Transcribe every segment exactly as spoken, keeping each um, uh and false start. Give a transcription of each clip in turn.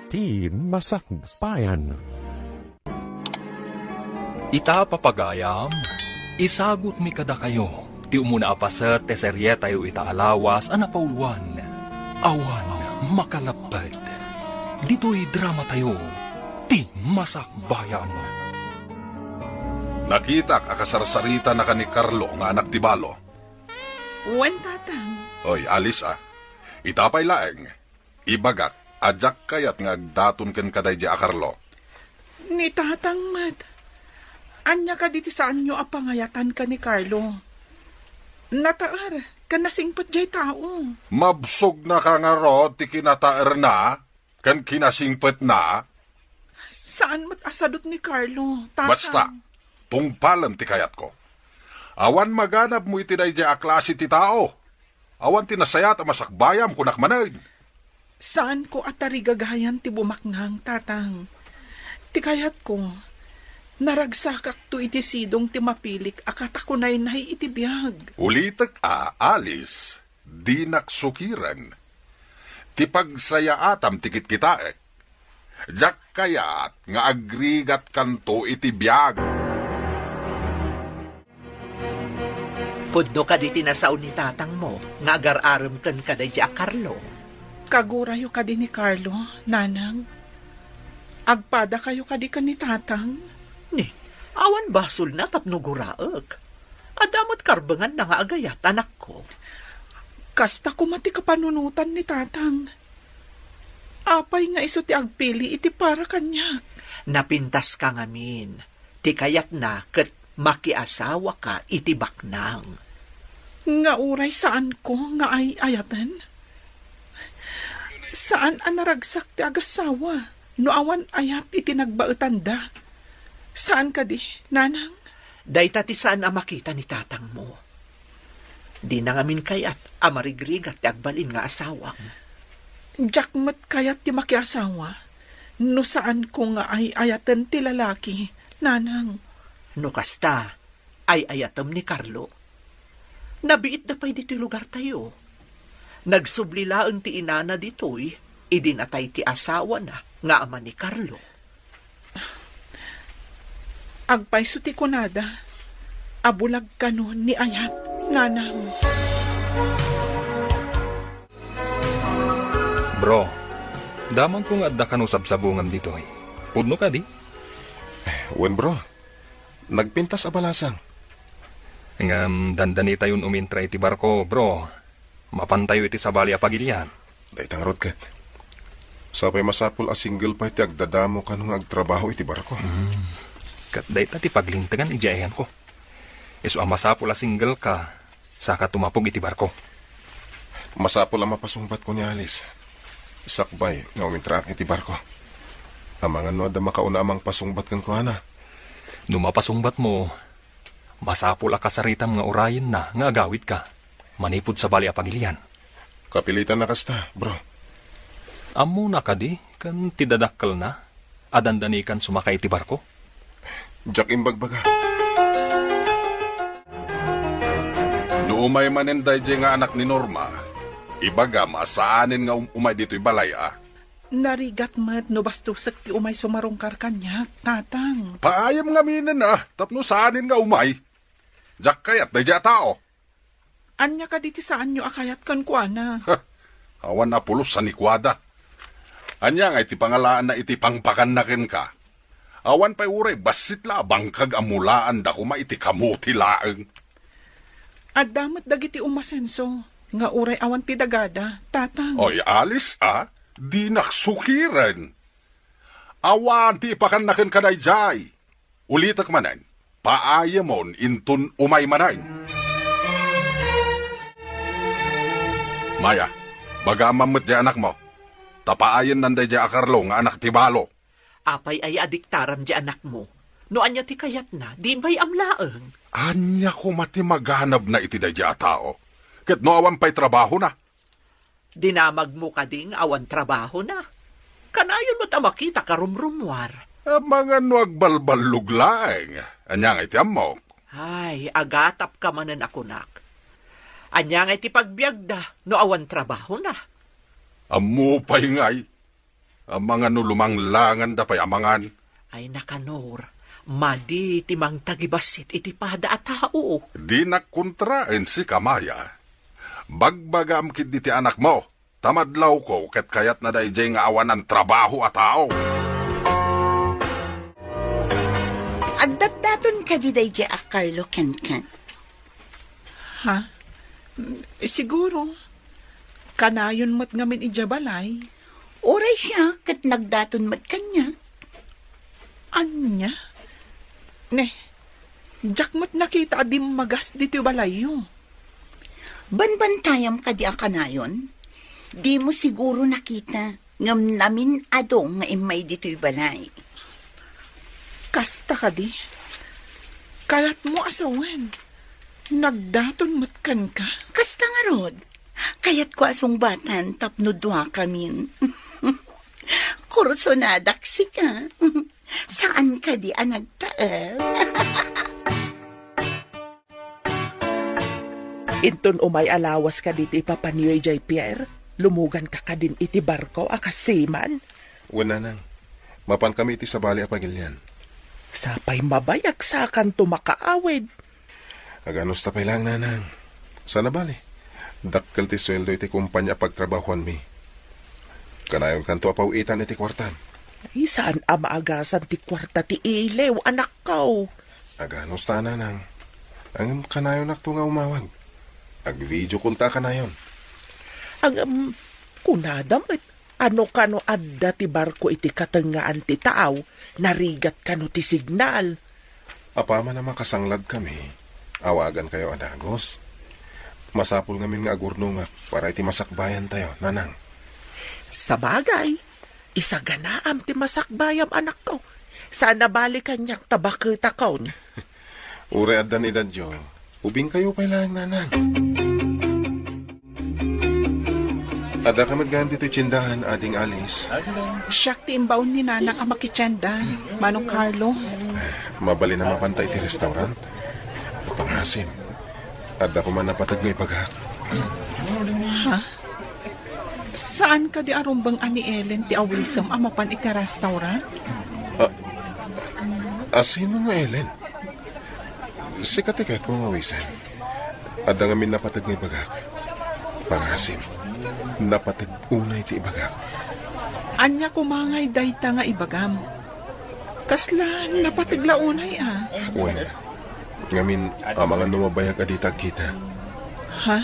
Ti Masakbayan. Ita, papagayam, isagutmi kadakayo ti umuna a paset ti serietayo ita a lawas a napauluan, Awan Makalapped. Ditoy dramatayo, Ti Masakbayan. Nakitak a kasarsaritana ken ni Carlo nga anak ti balo. Wen, Tatang. Oy, Alice, a. Ita pay laeng. Ibagak a diak kayat nga agdaton kenka daydiay a Carlo. Ni Tatang met. Ania kadi ti saanyo a pangayatan ken ni Carlo? Nataer ken nasingpet diay tao. Mabsogna ka ngarud ti kinataerna ken kinasingpetna? Saan met a sadut ni Carlo, Tatang. Basta, tungpalem ti kayatko. Awan maganabmo iti daydiay a klase ti tao. Awan ti nasayaat a masakbayam, kunak manen. Saanko a tarigagayan ti bumaknang, Tatang. Ti kayatko, naragsakakto iti sidong ti mapilik a katakunaynay iti biag. Ulitek a, Alice, dinak sukiren. Ti pagsayaatam ti kitkitaek. Diak kayat nga agrigatkanto iti biag. Pudno kadi ti nasao ni tatangmo nga agar-arem kenka daydiay a Carlo? Kagurayo kadi ni Carlo, Nanang? Agpadakayo kadi ken ni Tatang? Ni, awan basolna tapno guraek. Adda met karbenganna nga agayat, anakko. Kasta koma ti kapanunotan ni Tatang. Apay nga isu ti agpili iti para kaniak? Napintaska ngamin. Ti kayatna ket makiasawaka iti baknang. Nga uray saanko nga ay-ayaten? Saan a naragsak ti agassawa no awan ayat iti nagbaetanda. Saan kadi, Nanang? Dayta ti saan a makita ni tatangmo. Dina ngamin kayat a marigrigat ti agbalin nga asawam. Diak met kayat ti makiasawa no saanko nga ay-ayaten ti lalaki, Nanang. No kasta, ay-ayatem ni Carlo. Nabiitda pay ditoy lugartayo. Nagsubli laeng ti inana ditoy idi natay ti asawana nga ama ni Carlo. Agpayso ti kunada a bulag kano ni ayat, Nanang. Bro, damagko nga adda kano sabsabungam ditoy. Pudno kadi? Wen, bro. Nagpintas a balasang. Ngem dandanitayon umintra iti barko, bro. Mapantayo iti sabali a pagilian. Dayta ngarud ket. Sapay masapul a single pay ti agdadamo kano nga agtrabaho iti barko. Hmm. Ket dayta ti paglintegan idiay ayanko. Isu a masapul a single ka, saka tumapog iti barko. Masapul a mapasungbatko ni Alice. Sakbay nga umintraak iti barko. Amangan no adda makauna a mangpasungbat kenkuana. No mapasungbatmo, masapul a kasaritam nga urayenna nga agawidka manipud sabali a pagilian. Kapilitan a kasta, bro. Ammona kadi ken ti dadakkelna a dandanikan sumakay iti barko? Diak imbagbaga. No umay manen daydiay nga anak ni Norma, ibagam a saanen nga um-, umay ditoy balay a. Narigat met no bastosek ti umay sumarungkar kaniak, Tatang. Paayam ngaminen a, tapno saanen nga umay. Diak kayat daydiay a tao. Ania kadi ti saanyo a kayat kenkuana? Ha! Awan a pulos a ni kuada. Ania ngay ti pangalaanna iti pangpakanna kenka? Awan pay uray bassit la a bangkag a mulaanda koma iti kamuti laeng. Adda met dagiti umasenso nga uray awan ti dagada, Tatang. Oy, Alice, a, dinak sukiren. Awan ti ipakanna kenka daydiay. Ulitek manen, paayamon inton umay manen. Maya, bagamam met diay anakmo, ta paayennan daydiay a Carlo nga anak ti balo. Apay aya a diktaram diay anakmo? No ania ti kayatna, di bay-am laeng. Ania koma ti maganabna iti daydiay a tao? Ket no awan pay trabahona? Dinamagmo kadi nga awan trabahona? Kanayon met a makita karumrumuar. Amangan no agbalballog laeng. Ania ngay ti ammok? Ay, agatapka manen a kunak. Ania ngay ti pagbiagda no awan trabahona? Ammo pay ngay. Amangan no lumanglanganda pay amangan. Ay, nakanor, madi ti mangtagibassit iti pada a tao. Dinak kontraen sika, Maya. Bagbagaam ketdi ti anakmo, ta madlawko ket kayatna daydiay nga awanan trabaho a tao. Agdatdaton kadi daydiay a Carlo kenkan? Ha? Siguro. Kanayon met ngamin idiay balay. Uray siak ket nagdaton met kaniak. Ania? Ne, diak met nakita a dimmagas ditoy balayyo. Banbantayam kadi a kanayon? Dimo siguro nakita, ngem namin-ado nga immay ditoy balay. Kasta kadi? Kayatmo a sawen, nagdaton met kenka? Kasta ngarud. Kayatko a sungbatan tapno duakamin. Kursonadak sika. Saan kadi a nagtaeng? Inton umay a lawas kadi ti ipapanyo idiay pier, lumuganka kadin iti barko a kas seaman? Wen, nanang. Mapankami iti sabali a pagilian. Sapay mabayag sakanto makaawid. Aganusta pay laeng, nanang. Sana bali, dakkel ti sueldo iti kompania a pagtrabahoanmi. Kanayonkanto a paw-itan iti kuartam. Ay, saan a maagasan ti kuarta ti iliw, anakko. Aganusta, nanang. Ngem kanayonakto nga umawag. Ag-video call ta kanayon. Ngem, kunada met, ano kano adda ti barko iti katengngaan ti tao, narigat kano ti signal? Apaman a makasangladkami, awagankayo a dagus. Masapul ngamin nga agurnongak para iti masakbayantayo, nanang. Sabagay, isaganaam ti masakbayam, anakko. Sana bali kaniak ta baketakon. Uray adda ni dadyo, ubingkayo pay laeng, nanang. Addaka met gayam ditoy tiendahan, Ading Alice. Siak ti imbaon ni Nanang a makitienda, Manong Carlo. Mabalin a mapanta iti restaurant? Pangasim. Adda koma napateg nga ibagak. Ha? Saan kadi a rumbeng a ni Ellen ti awisem a mapan iti restaurant? A, a sino nga Ellen? Sika ti kayatko nga awisen. Adda ngamin napateg nga ibagak. Pangasim, napateg unay ti ibagak. Ania koma ngay dayta nga ibagam? Kasla napateg la unay a? Wen, ngamin, amangan no mabayag a dita agkita. Ha?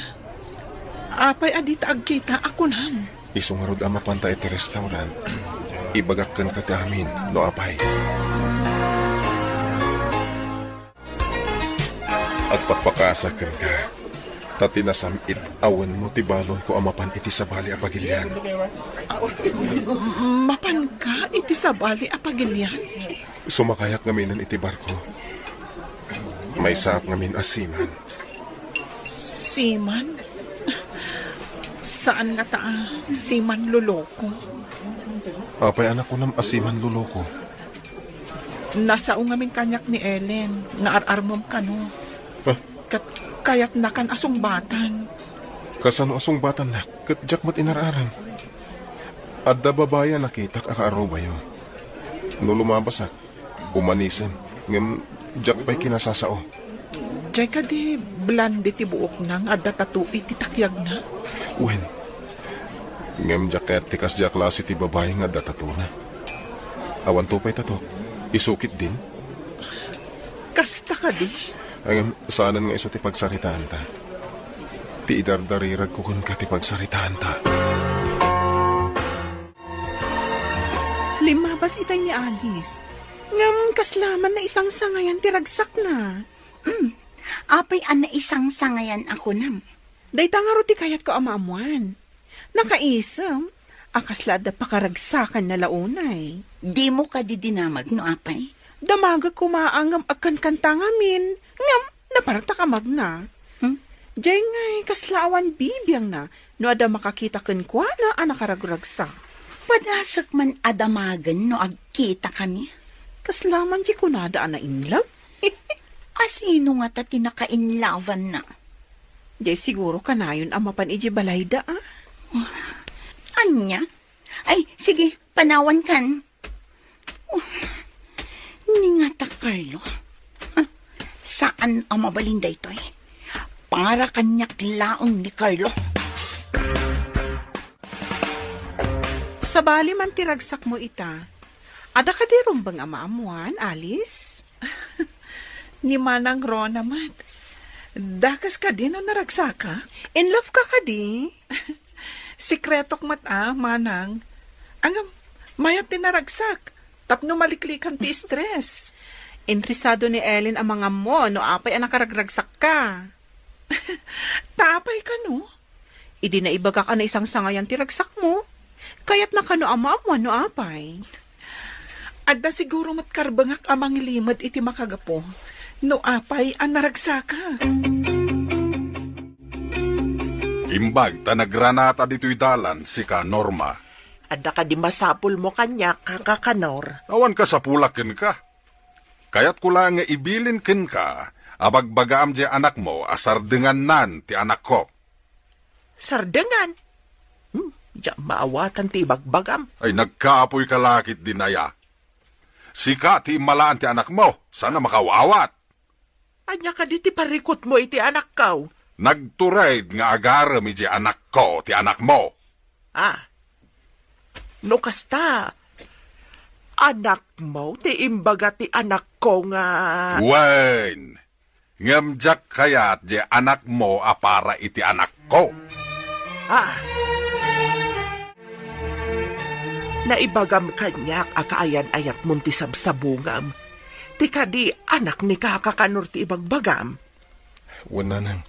Apay a dita agkita a kunam? Isu ngarud a mapanta iti restaurant, ibagak kenka ti amin no apay. Agpakpakasak kenka, ta ti nasam-it a wenno ti balonko a mapan iti sabali a pagilian. Mapanka iti sabali a pagilian? Sumakayak ngaminen iti barko. Maysaak ngamin a seaman. Seaman? Saan ngata a seaman loloko? Apay a nakunam a seaman loloko? Nasao ngamin kaniak ni Ellen nga ar-armem kano. Ah. Ket kayatnakan a sungbatan. Kasano a sungbatannak ket diak met inar-aram? Adda babai a nakitak a kaarubayo. No lumabasak, umanisem, ngem diak pay kinasasao. Diay kadi Blondie ti buokna nga adda tattoo iti takyagna? Wen. Ngem diak kayat ti kasdiay a klase ti babai nga adda tattoo-na. Awanto pay tattoo. Isu ketdin? Kasta kadi? Ngem saanen nga isu ti pagsaritaanta. Ti idardariragko kenka ti pagsaritaanta. Limmabas itay ni Alice. Ngem kasla man naisangsangayan ti ragsakna. Hmm. Apay a naisangsangayan a kunam? Dayta ngarud ti kayatko a maammuan. Nakaisem a kasla adda pakaragsakanna la unay. Dimo kadi dinamag no apay? Damagek koma a ngem agkankanta ngamin, ngem napartak a magna. Hmm? Diay ngay kasla awan bibiangna no adda makakita kenkuana a nakaragragsak. Padasek man a damagen no agkitakami. Kasla man diay kunada a na-in love? A sino ngata ti nakainlawanna? Diay siguro kanayon a mapan idiay balayda, a? Ania? Ay, sige, panawan kan. Oh, ni ngata Carlo. Ah, saan a mabalin daytoy? Para kaniak laeng ni Carlo. Sabali man ti ragsakmo ita. Adda kadi rumbeng a maammuan, Alice? Ni Manang Rona met. Dakes kadi no naragsakak? In love ka kadi? Sekretok met a, Manang. Ngem, mayat ti naragsak. Tapno maliklikan ti stress. Interesado ni Ellen a mangammo no apay a nakaragragsakka. Ta apay kano? Idi naibagak a naisangsangayan ti ragsakmo, kayatna kano a maammuan no apay. Adda siguro met karbengak a mangilimed iti makagapu no apay a naragsakak. Imbag ta nagranata ditoy dalan sika, Norma. Adda kadi masapulmo kaniak, Kaka Kanor? Awan kasapulak kenka. Kayatko la nga ibilin kenka a bagbagaam diay anakmo a sardengannan ti anakko. Sardengan? Hmm, diak maawatan ti ibagbagam. Ay, nagkaapoy ka lakit dinaya. Sika ti immalaan ti anakmo, saan a makaawat. Ania kadi ti parikutmo iti anakko? Nagtured nga agarem iti anakko ti anakmo. Ah. No kasta, anakmo ti imbaga ti anakko nga Wen, ngem diak kayat diay anakmo a para iti anakko. Ah. Naibagam kaniak a kaayan-ayatmon ti sabsabungam. Ti kadi anak ni Kaka Kanor ti ibagbagam? Wen, nanang.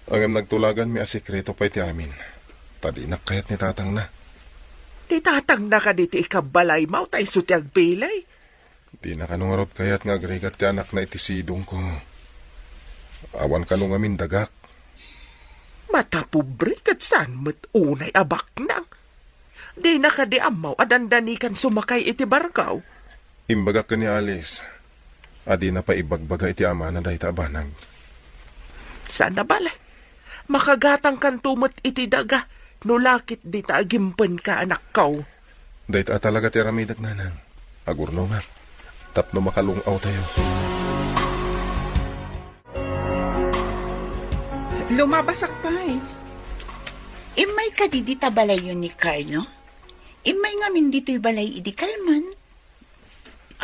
Ngem nagtulaganmi a sekreto pay ti amin. Ta dinak kayat ni tatangna. Ti tatangna kadi ti ikabbalaymo ta isu ti agpili? Dina kano ngarud kayat nga agrigat ti anakna iti sidongko. Awan kano ngamin dagak. Matapobre ket saan met unay a baknang. Dina kadi ammo a dandanikan sumakay iti barko? Imbagak ken ni Alice a dina pay ibagbaga iti amana dayta a banag. Saan a bale. Makagatangkanto met iti daga no lakit dita agimpenka, anakko. Dayta a talaga ti aramidek, nanang. Agurnongak tapno makalung-awtayo. Lumabasak pay. Immay kadi dita balayyo ni Carlo? Immay ngamin ditoy balay idi kalman.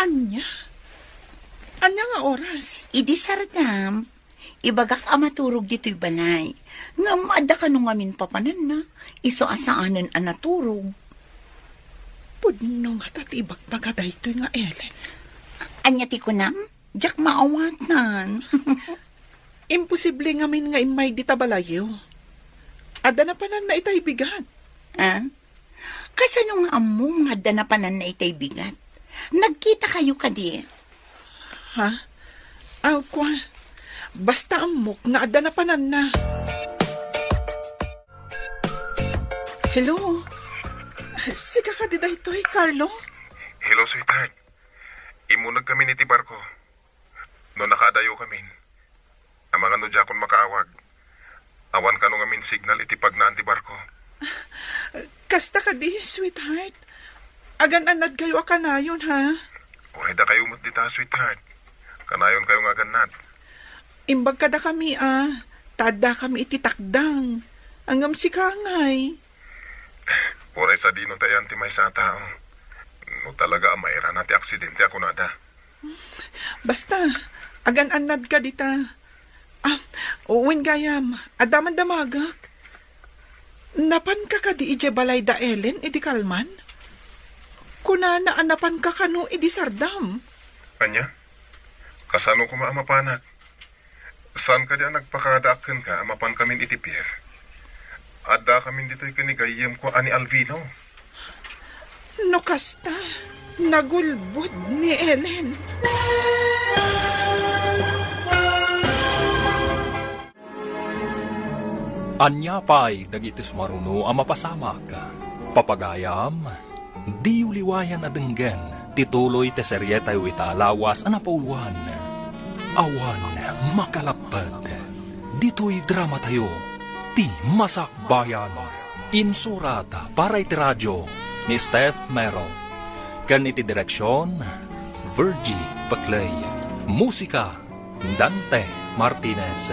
Ania? Ania nga oras? Idi sardam, ibagak a maturog ditoy balay. Ngem adda kano ngamin papananna, isu a saanen a naturog. Pudno ngata ti ibagbaga daytoy nga Ellen. Ania ti kunam? Diak maawatan. Imposible ngamin nga immay dita balayyo. Adda napananna itay bigat. Ah? Kasano nga ammom nga adda napananna itay bigat? Nagkitakayo kadi? Ha? Aw, kua. Basta ammok nga adda napananna. Hello? Sika kadi daytoy, Carlo? Hello, sweetheart. Immuneg kamin iti barko. No nakaadayo kamin, amangan no diakon makaawag. Awan kano ngamin signal iti pagnaan ti barko. Kasta kadi, sweetheart. Agan-annadkayo a kanayon, ha? Uray dakayo met dita, sweetheart. Kanayonkayo nga agannad. Imbag kadakami, a, ta addakami iti takdang. Ngem sika ngay. Uray sadino ta ayan ti maysa a tao. No talaga a mairana ti aksidente a kunada. Basta, agan-annadka dita. Ah, wen gayam, adda man damagek. Napanka kadi idiay balay da Ellen idi kalman? Kunana a napanka kano idi sardam. Ania? Kasano koma a mapanak? Saan kadi a nagpakadaak kenka a mapankamin iti pier? Addakamin ditoy ken ni gayyemko a ni Alvino. No kasta, nagulbod ni Ellen. Ania pay dagiti sumaruno a mapasamak? Papagayam, diyo liwayan a denggen ti tuloy ti serietayo ita a lawas a napauluan. Awan makalapped. Ditoy dramatayo, ti Masakbayan. Insurat para iti radio, ni Steph Mero. Ken iti direksion, Virgie Paclay. Musika, Dante Martinez.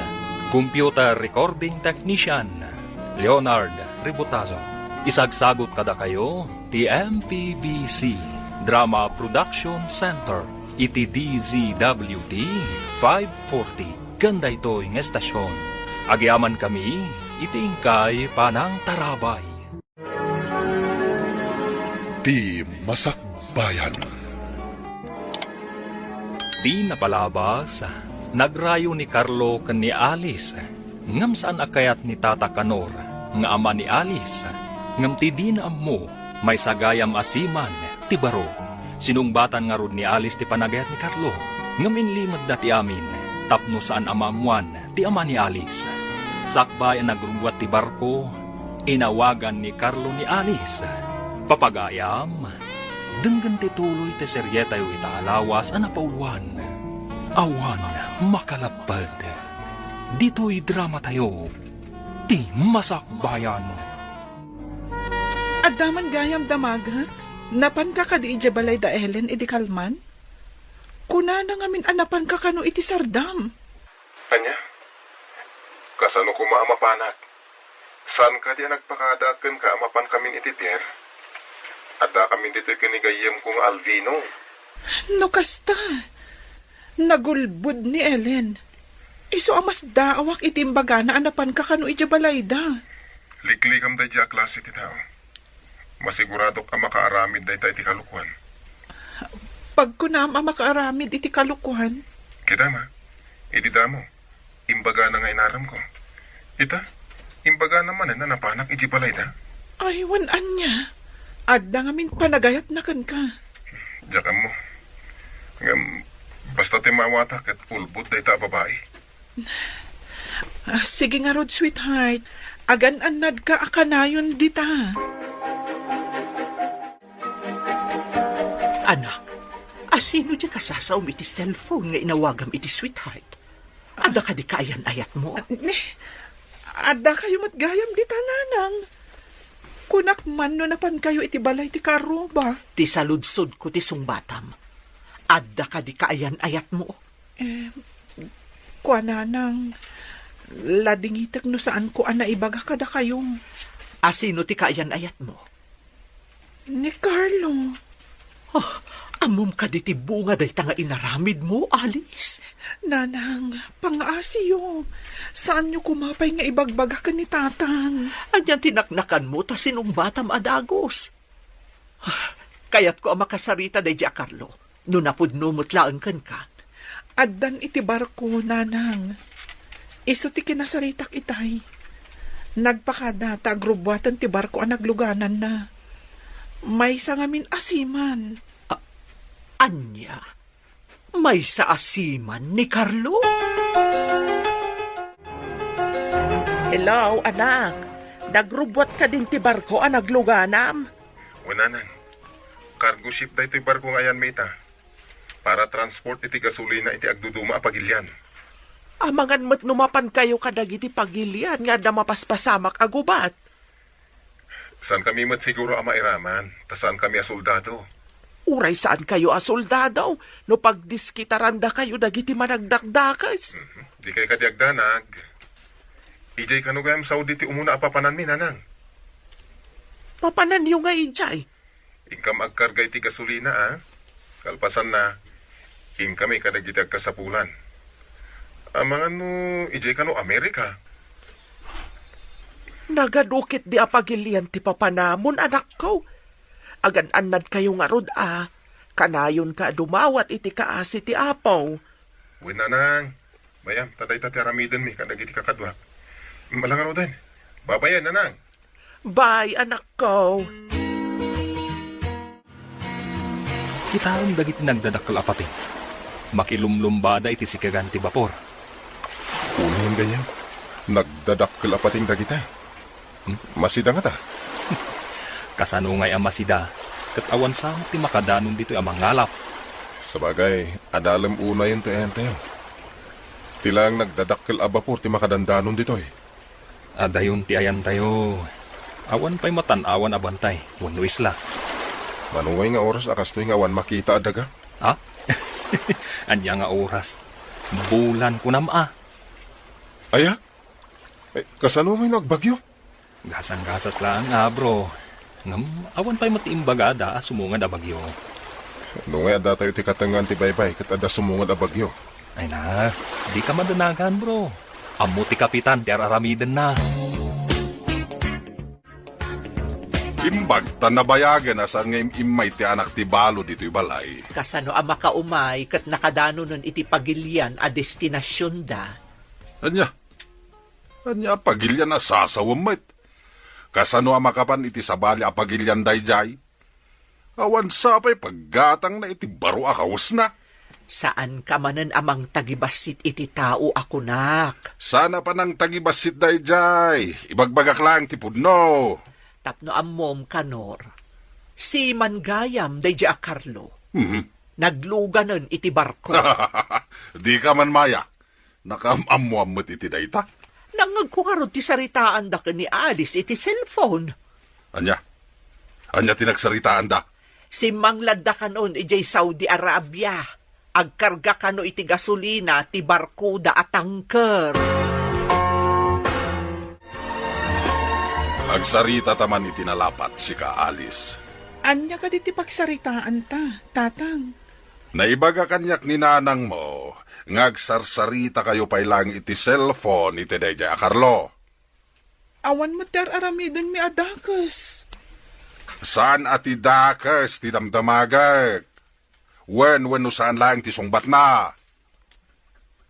Computer recording technician, Leonard Ributazo. Isagsagut kadakayo ti M P B C Drama Production Center iti D Z W T five forty ken daytoy nga estasion. Agyamankami iti inkay panangtarabay. Ti Masakbayan. Ti napalabas, nagrayo ni Carlo ken ni Alice, ngem saan a kayat ni Tata Kanor nga ama ni Alice, ngem ti dina ammo, maysa gayam a siman ti baro. Sinungbatan ngarud ni Alice ti panagayat ni Carlo, ngem inlimedda ti amin tapno saan a maammoan ti ama ni Alice. Sakbay a nagrubbuat ti barko, inawagan ni Carlo ni Alice. Papagayam, denggen ti tuloy ti serietayo ita a lawas a napauluan. Awan makalapped. Ditoy dramatayo, ti Masakbayan. Adda man gayam damagek? Napanka kadi idiay balay da Ellen idi kalman? Kunana ngamin a napanka kano iti sardam. Ania? Kasano koma a mapanak? Saan kadi a nagpakada kenka a mapankamin iti pier? Addakamin ditoy ken ni gayyemko nga Alvino. No kasta, nagulbod ni Ellen. Isu a masdaawak iti imbagana a napanka kano idiay balayda. Liklikam daydiay a klase ti tao. Masiguradok a makaaramid dayta iti kalokuan. Pagkunam a makaaramid iti kalokuan? Kita ma, idi damo, imbagana nga inaramko. Ita, imbagana manen a napanak idiay balayda. Ay, wen ania? Adda ngamin panagayatna kenka. Diak ammo. Ngem, basta ti maawata ket ulbod dayta a babai. Ah, sige ngarud, sweetheart. Agan-annadka a kanayon dita. Anak, asino diay kasasaom iti cellphone nga inawagam iti sweetheart? Adda kadi kaayan-ayatmo? Ah, ni, adda kayo met gayam dita, nanang. Kunak man no napan kayo iti balay ti kaarruba. Ti saludsodko ti sungbatam. Adda kadi kaayan-ayatmo? Eh, kuananang, ladingitek no saanko a naibaga kadakayo. Asino ti kaayan-ayatmo? Ni Carlo. Ah, ammom kadi ti bunga dayta nga inaramidmo, Alice? Nanang, pangaasiyo. Saanyo koma pay nga ibagbaga ken ni Tatang. Anian ti naknakanmo ta sinungbatam a dagus? Ah, kayatko a makasarita daydiay a Carlo. No napudno met laeng kenka. Addan iti barko, nanang. Isu ti kinasaritak itay. Nagpakada ta agrubbuaten ti barko a naglugananna. Maysa ngamin a siman. A-, ania? Maysa a siman ni Carlo? Hello, anak. Nagrubbuat kadin ti barko a nagluganam? Wen, nanang. Cargo ship daytoy barko nga ayanmi ita. Para transport iti gasolina iti agduduma a pagilian. Amangan met no mapan kayo kadagiti pagilian nga adda mapaspasamak a gubat. Saan kami met siguro a mairaman, ta saan kami a soldado. Uray saan kayo a soldado, no pagdiskitaranda kayo dagiti managdakdakes. Mhm. Di kay kadi agdanag. Ijay kano gayam Saudi ti umuna a papananmi, nanang? Papananyo nga ijay? Inkam agkarga iti gasolina, a? Kalpasanna, inkami kadagiti agkasapulan. Amangan no ijay kano Amerika? Nagadu ketdi a pagilian ti papanamon, anakko. Agan-annad kayo ngarud a, kanayonka a dumawat iti kaasi ti Apo. Wen, nanang. Bayam, ta dayta ti aramidenmi kadagiti kakaduak. Ala ngaruden. Babayen, nanang. Bye, anakko. Kitaem dagiti nagdadakkel a pateng. Makilumlumbada iti sikegan ti bapor. Unayen gayam, nagdadakkel a pateng dagita. Hmm? Masida ngata? Kasano ngay a masida? Ket awan sa ti makadanon ditoy a mangalap. Sabagay, adalem unayen ti ayantayo. Ti laeng nagdadakkel a bapor ti makadandanon ditoy. Adayon ti ayantayo. Awan pay matan-awan a bantay wenno isla. Mano ngay nga oras a kastoy nga awan makita a daga? Ha? Ania nga oras? Bulan kunam a. Aya? Eh, kasano ngay no agbagyo? Gasang-gasat laeng a, bro. Ngem awan pay met ti imbagada a sumungad a bagyo. No ngay adda tayo ti katengngaan ti baybay ket adda sumungad a bagyo. Ay na, dika madanagan, bro. Ammo ti kapitan ti ar-aramidenna. Imbag ta nabayagen a saan nga im-immay ti anak ti balo ditoy balay. Kasano a makaumay ket nakadanonen iti pagilian a destinasionda? Ania? Ania a pagilian a sasawem met? Kasano a makapan iti sabali a pagilian daydiay? Awan sa pay paggatangna iti baro a kawesna. Saanka manen a mangtagibassit iti tao a kunak. Saan a panangtagibassit daydiay? Ibagbagak laeng ti pudno. Tapno ammom, Kanor, siman gayam daydiay a Carlo. Mhm. Nagluganen iti barko. Dika man maya. Nakaam-ammoan met iti dayta. Nangngegko ngarud ti saritaanda ken ni Alice iti cellphone. Ania? Ania ti nagsaritaanda? Simmangladda kanon idiay Saudi Arabia. Agkarga kano iti gasolina ti barkoda a tanker. Agsarita ta man iti nalapat, sika, Alice. Ania kadi ti pagsaritaanta, Tatang? Naibaga kaniak ni nanangmo nga agsarsarita kayo pay laeng iti cellphone iti daydiay a Carlo. Awan met ti ar-aramidenmi a dakes. Saan a ti dakes ti damdamagek? Wen, wenno saan laeng ti sungbatna?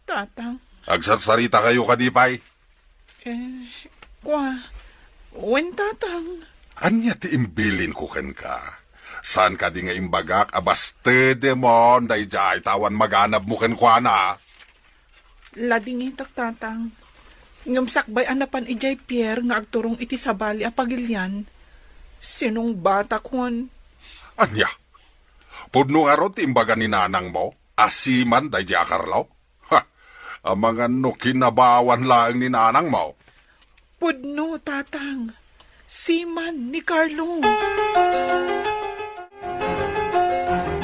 Tatang. Agsarsarita kayo kadi pay? Eh, kua, wen, Tatang. Ania ti imbilinko kenka? Saan kadi nga imbagak a bastedemon daydiay ta awan maganabmo kenkuana? Ladingitak, Tatang. Ngem sakbay a napan idiay pier nga agturong iti sabali a pagilian, sinungbatakon. Ania? Pudno ngarud ti imbaga ni nanangmo a siman daydiay a Carlo? Ha! Amangan no kinabawan laeng ni nanangmo. Pudno, Tatang. Siman ni Carlo.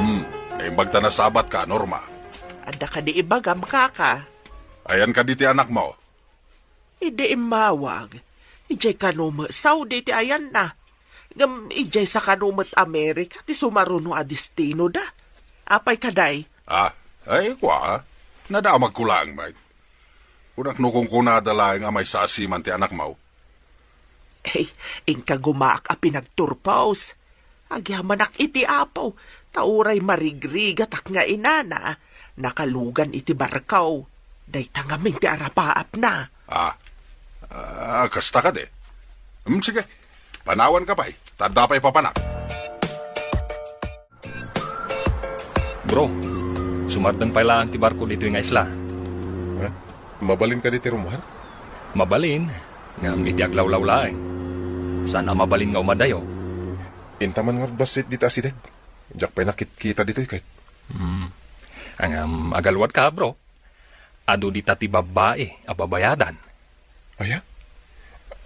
Hmm, naimbag ta nasabatka, Norma. Adda kadi ibagam, kaka? Ayan kadi ti anakmo? Idi immawag, idiay kano met Saudi ti ayanna. Ngem idiay sa kano met Amerika ti sumaruno a destinoda. Apay kadi? Ah, ay, kua, nadamagko laeng met. Kunak no kunkunada laeng a maysa a siman ti anakmo. Ay, inka gumaak a pinagturpos. Agyamanak iti Apo, ta uray marigrigatak nga inana, nakalugan iti barko. Dayta ngamin ti arapaapna. Ah, ah, kasta kadi. Hmm, sige, panawanka pay, ta adda pay papanak. Bro, sumardeng pay laeng ti barko ditoy nga isla. Eh, mabalin kadi ti rummuar? Mabalin, ngem iti aglawlaw laeng. Saan a mabalin nga umadayo. Inta man ngarud bassit dita asideg. Diak pay nakitkita ditoy ket. Hmm. Ngem agaluadka, bro. Adu dita ti babbai a babayadan. Aya?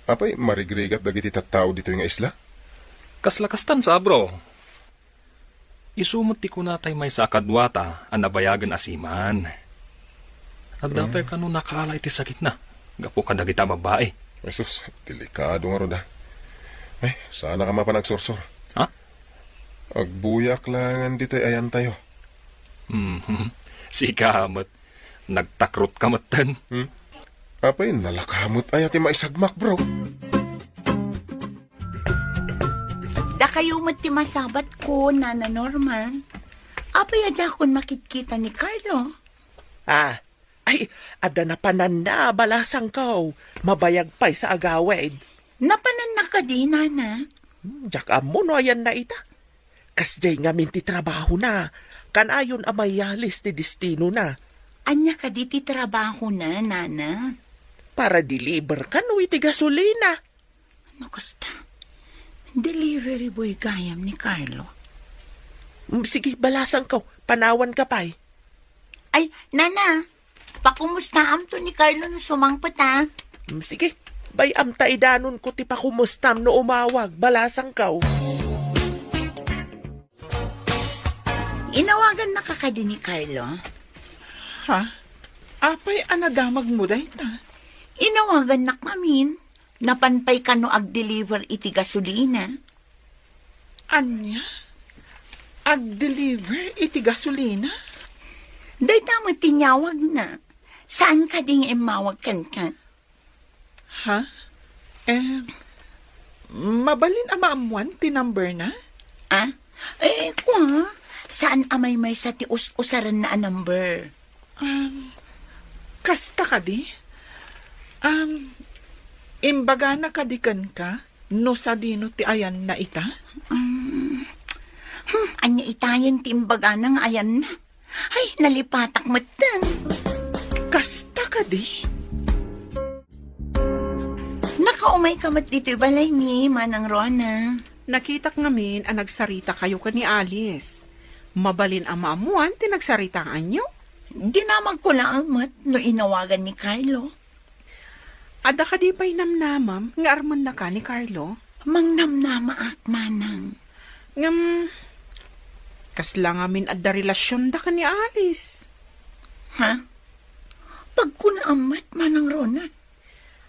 Apay, marigrigat dagiti tattao ditoy nga isla? Kasla kastan sa, bro. Isu met ti kuna tay maysa a kaduata a nabayagen a siman. Adda pay kano nakaala iti sakitna gapu kadagita a babbai. Jesus, delikado ngarud a. Ay, saanaka mapan agsursor. Ha? Agbuyaak laengen ditoy ayantayo. Hmm, sika met. Nagtakrotka metten. Hmm? Apay, nalaka met aya ti maisagmak, bro? Dakayo met ti masabatko, Nana Norma. Apay a diakon makitkita ni Carlo? Ah, ay, adda napananna, balasangko. Mabayag pay sa agawid. Napananna kadi, Nana? Hmm, diak ammo no ayanna ita. Kasdiay ngamin ti trabahona. Kanayon a mayalis ti destinona. Ania kadi ti trabahona, Nana? Para deliver kano iti gasolina. No kasta, delivery boy gayam ni Carlo. Mm, sige, balasangko. Panawanka pay. Ay, Nana, pakumustaamto ni Carlo no sumangpet, a? Mm, sige, bay-am ta idanonko ti pakumustam no umawag, balasangko. Inawagannaka kadi ni Carlo? Ha? Apay a nadamagmo dayta? Inawagannak ngamin. Napan pay kano agdeliver iti gasolina. Ania? Agdeliver iti gasolina? Dayta met ti inyawagna. Saan kadi nga immawag kenka? Ha? Eh, mabalin a maammuan ti number na? Ah? Eh, kua, saan a maymaysa ti us-usaranna a number? Um, kasta kadi? Um, imbagana kadi kenka no sadino ti ayanna ita? Um, hmm, ania itayen ti imbagana nga ayanna? Ay, nalipatak metten. Kasta kadi? Nakaumayka met ditoy balaymi, Manang Rona. Nakitak ngamin a nagsaritakayo ken ni Alice. Mabalin a maammuan ti nagsaritaanyo? Dinamagko laeng met no inawagan ni Carlo. Adda kadi pay namnamam nga armennaka ni Carlo? Mangnamnamaak, Manang. Ngem, kasla ngamin adda relasionda ken ni Alice? Ha? Pagkunaam met, Manang Rona.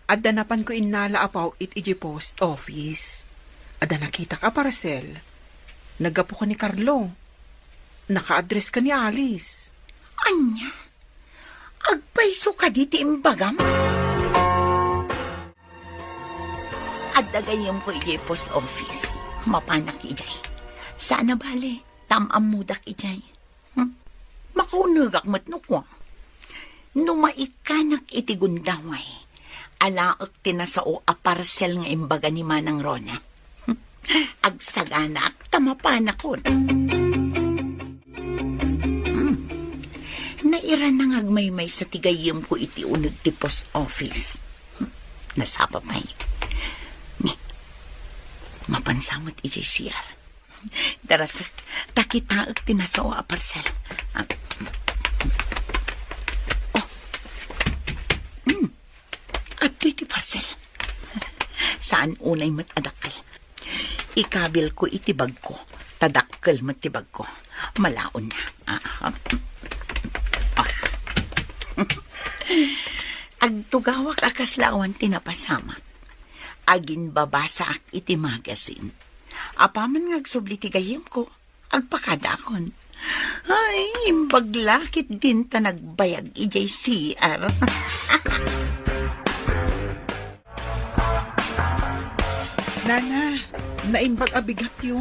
Adda napanko innala a paw-it idiay post office. Adda nakitak a parcel. Naggapu ken ni Carlo. Naka-address ken ni Alice. Ania? Agpayso kadi ti imbagam? Adda gayyemko idiay post office. Mapanak idiay. Saan a bale, ta am-ammodak idiay. Hmm? Makaunegak met no kua. No maikkanak iti gundaway, alaek ti nasao a parcel nga imbaga ni Manang Rona. Hmm? Agsaganaak ta mapanakon. Hmm. Nairana nga agmaymaysa ti gayyemko iti uneg ti post office. Hmm. Nasapa pay. Ni, mapansa met idiay C R. Darasek, ta kitaek ti nasao a parcel. Ah. Oh. Hmm. Adtoy ti parcel. Saan unay met a dakkel. Ikabilko iti bagko, ta dakkel met ti bagko. Malaonna. Ah, ah. Ah. Agtugawak a kasla awan ti napasamak. Aginbabasaak iti magazine. Apaman nga agsubli ti gayyemko, agpakadaakon. Ay, imbag la ketdin ta nagbayag idiay C R. Nana, naimbag a bigatyo.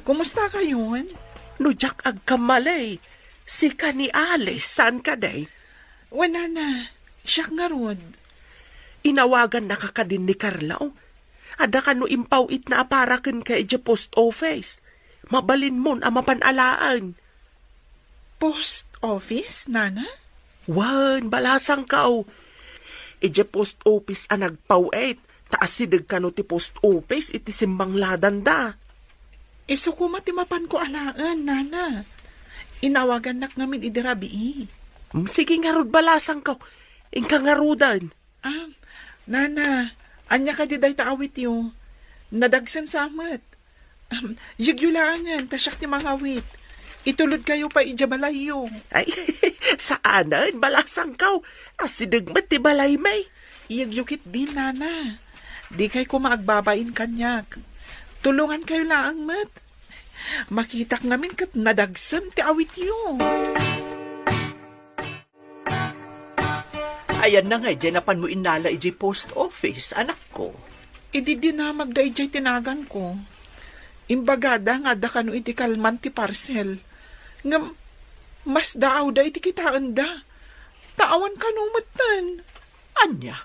Kumusta kayon? No diak agkamali, sika ni Alice, saan kadi? Wen, Nana, siak ngarud. Inawagannaka kadin ni Carlo? Adda kano impaw-itna a para kenka idiay post office. Mabalinmon a mapan alaen. Post office, Nana? Wen, balasangko. Idiay post office a nagpaw-it, ta asideg kano ti post office iti simmangladanda. Isu koma ti mapanko alaen, Nana. Inawagannak ngamin idi rabii. Mm, sige ngarud, balasangko. Inka ngaruden. Ah, Nana, ania kadi dayta awityo? Nadagsen sa met. Ahem, yegyo laengen, ta siak ti mangawit. Itulodkayo pay idiay balayyo. Ay, saanen, balasangko. Asideg met ti balaymi. Yegyo ketdin, Nana. Dikay koma agbabain kaniak. Tulongankayo laeng met. Makitak ngamin ket nadagsen ti awityo. Ayanna nga idiay napanmo innala idiay post office, anakko? Idi dinamagda idiay tinaganko, imbagada nga adda kano iti kalman ti parcel. Ngem, masdaawda iti kitaenda. Ta awan kano metten. Ania?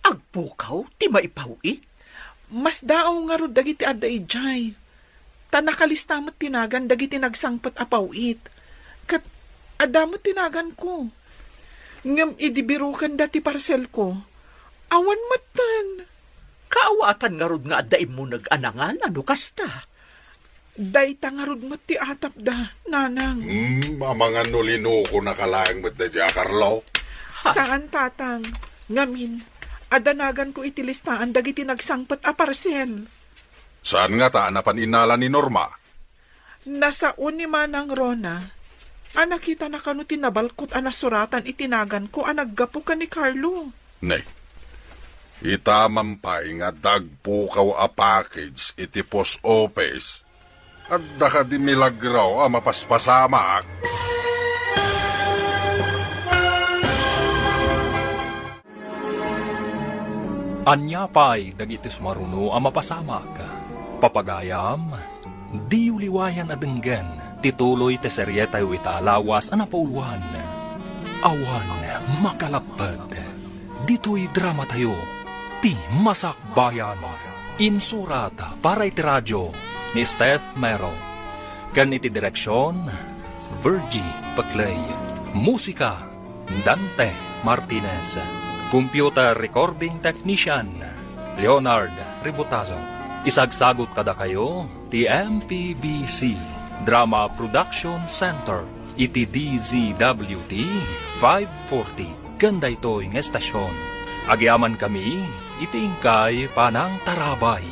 Agpukaw ti maipaw-it? Masdaaw ngarud dagiti adda idiay. Ta nakalista met ti nagan dagiti nagsangpet a paw-it. Ket adda met ti naganko. Ngem idi birokenda ti parselko, awan metten. Kaawatan ngarud nga adda immuneg a nangan no kasta? Dayta ngarud met ti atapda, Nanang. Hmm, amangan no linokonaka laeng met daydiay a Carlo? Saan, Tatang. Ngamin, adda naganko iti listaan dagiti nagsangpet a parsel. Saan ngata a napan innala ni Norma? Nasao ni Manang Rona a nakitana kano ti nabalkot a nasuratan iti naganko a naggapu ken ni Carlo. Ne, ita man pay nga adda agpukaw a package iti post office. Adda kadi milagro a mapaspasamak? Ania pay dagiti sumaruno a mapasamak? Papagayam, diyo liwayan a denggen ti tuloy ti serietayo ita a lawas a napauluan, Awan Makalapped. Ditoy dramatayo, ti Masakbayan. Insurat para iti radio ni Steph Mero, ken iti direksion, Virgie Paclay. Musika, Dante Martinez. Computer Recording Technician, Leonard Ributazo. Isagsagot kadakayo ti M P B C Drama Production Center iti D Z W T five forty ken daytoy nga estasion. Agyamankami iti inkay panangtarabay.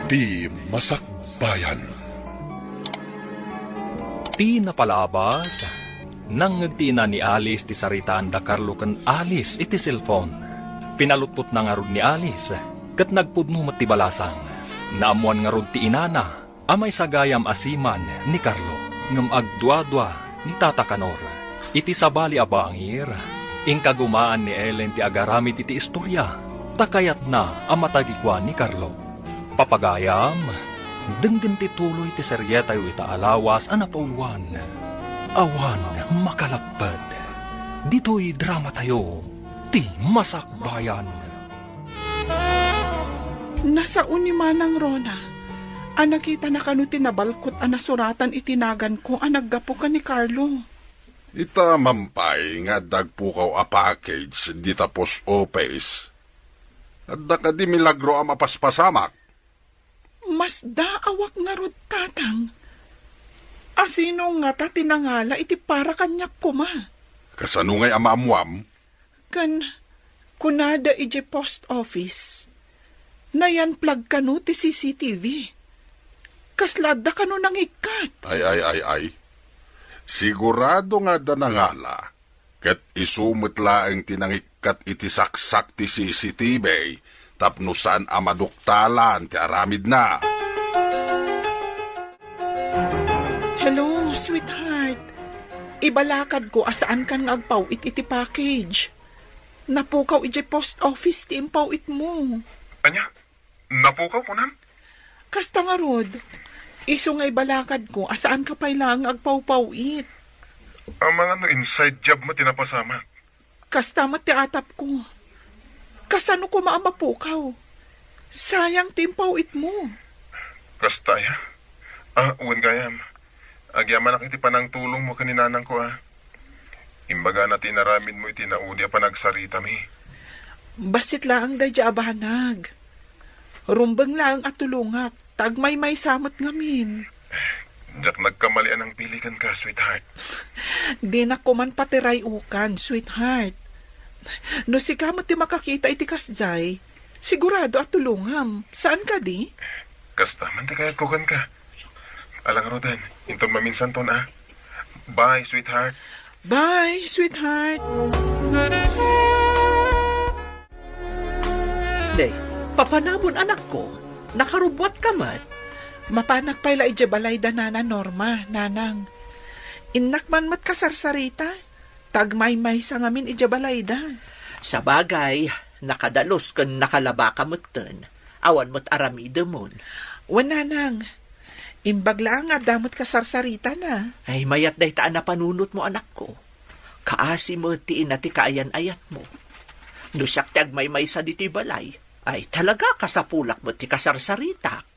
Ti Masakbayan. Ti napalabas, nangngeg ti ina ni Alice ti saritaan da Carlo ken Alice iti cellphone. Pinalutpotna ngarud ni Alice, ket nagpudno met ti balasang. Naammoan ngarud ti inana a maisagayam a siman ni Carlo, ngem agduadua ni Tata Kanor. Iti sabali a bangir, inkagumaan ni Ellen ti agaramid iti istorya, ta kayatna a matagikuan ni Carlo. Papagayam, denggen ti tuloy ti serietayo ita a lawas a napauluan, Awan Makalapped. Ditoy dramatayo, ti Masakbayan. Nasao ni Manang Rona a nakitana kano ti nabalkot a nasuratan iti naganko a naggapu ken ni Carlo. Ita man pay nga adda agpukaw a package dita post office. Adda kadi milagro a mapaspasamak? Masdaawak ngarud, Tatang. Asino ngata ti nangala iti para kaniak koma? Kasano ngay a maammuam? Ken kunada idiay post office, nayan-plug kano ti C C T V. Kasla adda kano nangikkat? Ay, ay, ay, ay. Sigurado nga adda nangala, ket isu met laeng ti nangikkat iti saksak ti C C T V tapno saan a maduktalan ti aramidna. Hello, sweetheart. Ibalakadko a saankan nga agpaw-it iti package. Napukaw idiay post office ti impaw-itmo. Ania? Napukaw, kunam? Kasta ngarud, isu nga ibalakadko a saanka pay laeng nga agpawpaw-it. Amangan no inside job met ti napasamak. Kasta met ti atapko. Kasano koma a mapukaw? Sayang ti impaw-itmo. Kasta aya? Ah, wen gayam. Agyamanak iti panangtulongmo ken ni nanangko, ah. Imbagana ti inaramidmo iti naudi a panagsaritami. Bassit laeng daydiay a banag. Rumbeng laeng a tulongak, ta agmaymaysa met ngamin. Diak nagkamali a nangpili kenka, sweetheart. Dinak koman patiray-okan, sweetheart. No sika met ti makakita iti kasdiay, sigurado a tulongam. Saan kadi? Kasta man ti kayatko kenka. Ala ngaruden, inton maminsanton, ah. Bye, sweetheart. Bye, sweetheart. Day, papanamon, anakko? Nakarubbuatka met? Mapanak pay la idiay balay da Nana Norma, Nanang. Innak man met kasarsarita, ta agmaymaysa ngamin idiay balay da. Sabagay, nakadalus ken nakalabaka metten. Awan met aramidemon. Wen, Nanang. Imbag laeng nga adda met kasarsaritana. Ay, mayat dayta a napanunotmo, anakko. Kaasi met ti ina ti kaayan-ayatmo. No siak ti agmaymaysa ditoy balay, ay, talaga kasapulak met ti kasarsaritak.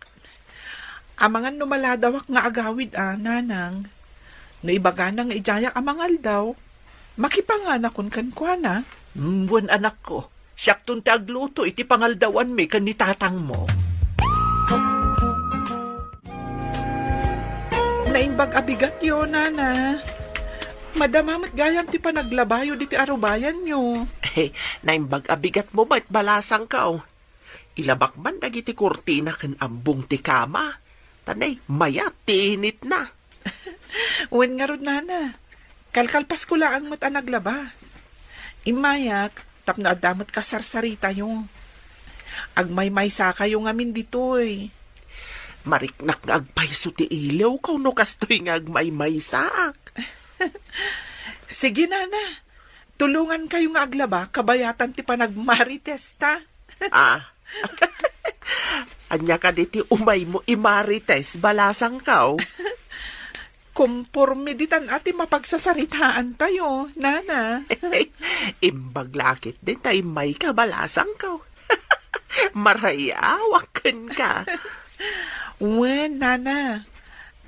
Amangan no maladawak nga agawid a, Nanang. No ibagana nga idiayak a mangaldaw, makipanganakon kenkuana. Mm, wen, anakko. Siakton ti agluto iti pangaldawanmi ken ni tatangmo. Naimbag a bigatyo, Nana. Madama met gayam ti panaglabayo diti arubayanyo. Naimbag a bigatmo met, balasangko. Ilabak man dagiti kurtina ken abbong ti kama. Tanay, mayat ti initna. Wen ngarud, nana. Kalkalpasko laeng met a naglaba. Immayak, tapno adda met kasarsaritatayo. Agmaymaysakayo ngamin ditoy. Mariknak nga agpayso ti iliwko no kastoy nga agmaymaysaak. Sige, nana. Tulongankayo nga aglaba kabayatan ti panagmaritesta. Ah. Ania kadi ti umaymo imarites, balasangko? Komporme ditan a ti mapagsasaritaantayo, nana. Imbag la ketdin ta immayka, balasangko. Marayaw kenka. Wen, nana.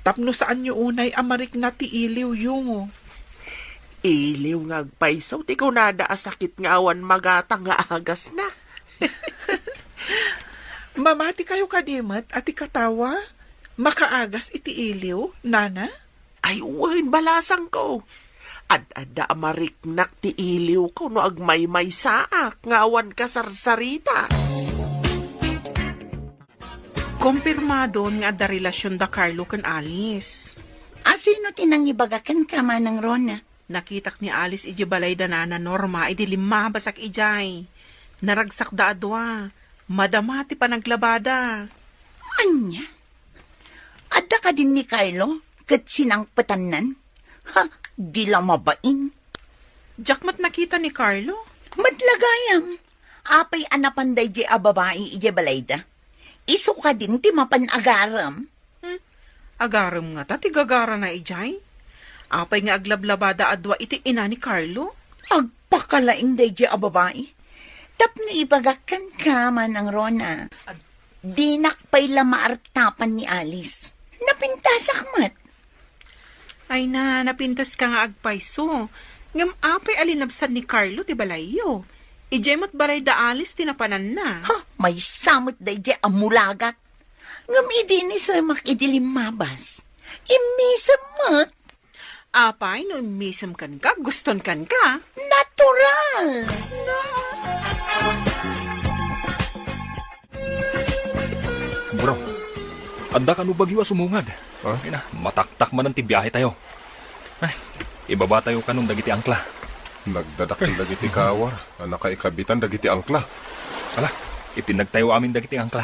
Tapno saanyo unay a marikna ti iliwyo. Iliw nga agpayso ti kunada a sakit nga awan magatang nga agasna. Mamatikayo kadi met a ti katawa, makaagas iti iliw, nana? Ay, wen, balasangko. Ad-adda a mariknak ti iliwko no agmaymaysaak nga awan kasarsarita. Kompirmadon nga adda relasion da Carlo ken Alice. A, sino ti nangibaga kenka, Manang Rona? Nakitak ni Alice idiay balay da Nana Norma idi limmabasak idiay. Naragsakda a dua. Madama ti panaglabada. Ania? Adda kadin ni Carlo ket sinangpetannan? Ha, di la mabain. Diak met nakita ni Carlo. Met la gayam. Apay a napan daydiay a babai idiay balayda? Isu kadin ti mapan agarem? Hmm, agarem ngata ti gagarana idiay? Apay nga aglablabada a dua iti ina ni Carlo? Agpakalaing daydiay a babai. Tapno ibagak kenka, Manang Rona. Dinak pay la maartapan ni Alice. Napintasak met. Ay na, napintaska nga agpayso. Ngem apay a linabsan ni Carlo ti balayyo? Idiay met balay da Alice ti napananna. Ha, maysa met daydiay a mulagak. Ngem idi inisemak idi limmabas, immisem met. Apay no immisem kenka, guston kenka? Natural! Bro, adda kano bagyo a sumungad. Ha? Ay na, mataktak manen ti biahe tayo. Ay, ibaba tayo kanon dagiti angkla. Nagdadakkel dagiti kawar a nakaikabitan dagiti angkla. Ala, itinnag tayo amin dagiti angkla.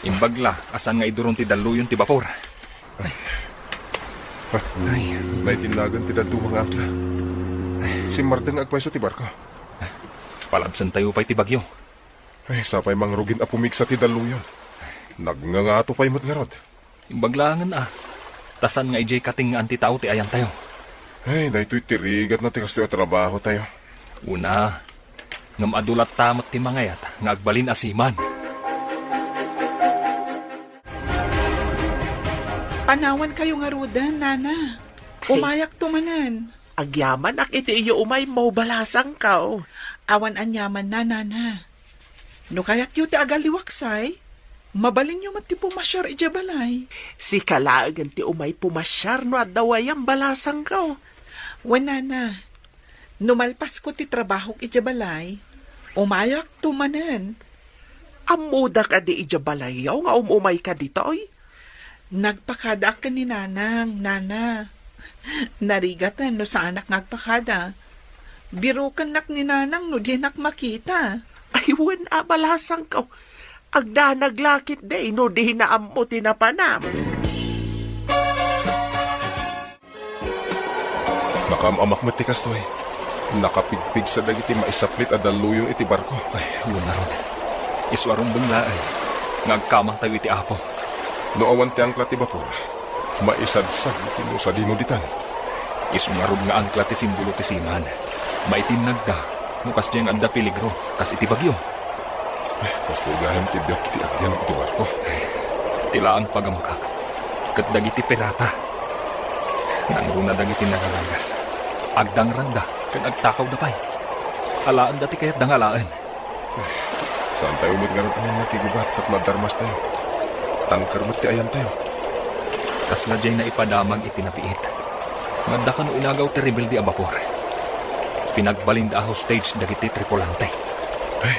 Imbag la a saan nga iduron ti dalluyon ti bapor. Ay. Ay. Naitinnagan ti dadduma nga angkla. Simmardeng nga agpayso ti barko. Palabsen tayo pay ti bagyo. Ay, sapay mangrugin a pumigsa ti dalluyon. Nagngangato pay met ngarud. Imbag laengen a, ta saan nga idiay katengngaan ti tao ti ayantayo. Ay, daytoy ti rigatna ti kastoy a trabahotayo. Una, ngem adu latta met ti mangayat nga agbalin a seaman. Panawankayo ngaruden, nana. Ay. Umayakto manen. Agyamanak iti iyo umaymo, balasangko. Awan aniamanna, nana. No kayatyo ti agaliwaksay, mabalinyo met ti pumasiar idiay balay. Sika laengen ti umay pumasiar no adda wayam, balasangko. Wen, nana, no malpasko ti trabahok idiay balay, umayakto manen. Ammoda kadi idiay balayyo nga um-umayka ditoy? Nagpakadaak ken ni Nanang, nana. Narigaten no saanak nga agpakada. Birokennak ni Nanang no dinak makita. Ay, wen a, balasangko. Agdanag la ketdi no dina ammo ti napanam. Nakaam-amak met ti kastoy. Nakapigpigsa dagiti maisaplit a dalluyon iti barko. Ay, wen ngarud. Isu a rumbeng laeng nga agkamantayo iti Apo. No awan ti angkla ti bapor, maisadsad iti no sadino ditan. Isu ngarud nga angkla ti simbolo ti seaman. Maitinnagda no kasdiay nga adda peligro, kas iti bagyo. Kastoy gayam ti biag ti agyan iti barko. Ti laeng pagamkak ket dagiti pirata. Nangruna dagiti nangaragas. Agdangranda ken agtakawda pay. Alaenda ti kayatda nga alaen. Saantayo met ngarud a mannakigubat tapno agdarmastayo. Tanker met ti ayantayo. Kasla diay naipadamag iti napiit. Nga adda kano inagaw ti rebelde a bapor. Pinagbalinda a hostage dagiti tripulante. Ay,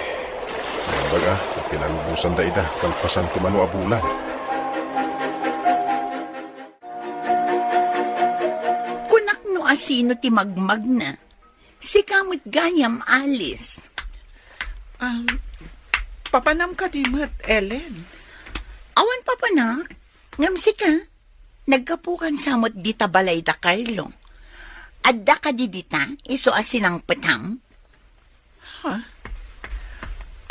naimbag a, ta pinalubosanda ida kalpasan ti mano a bulan. asino ti magmagna. Sika met gayam, Alice. Um, papanam kadi met, Ellen? Awan papanak, ngem sika, naggapukan sa met dita balay da Carlo. Adda kadi dita, isu a sinangpetam? Ha?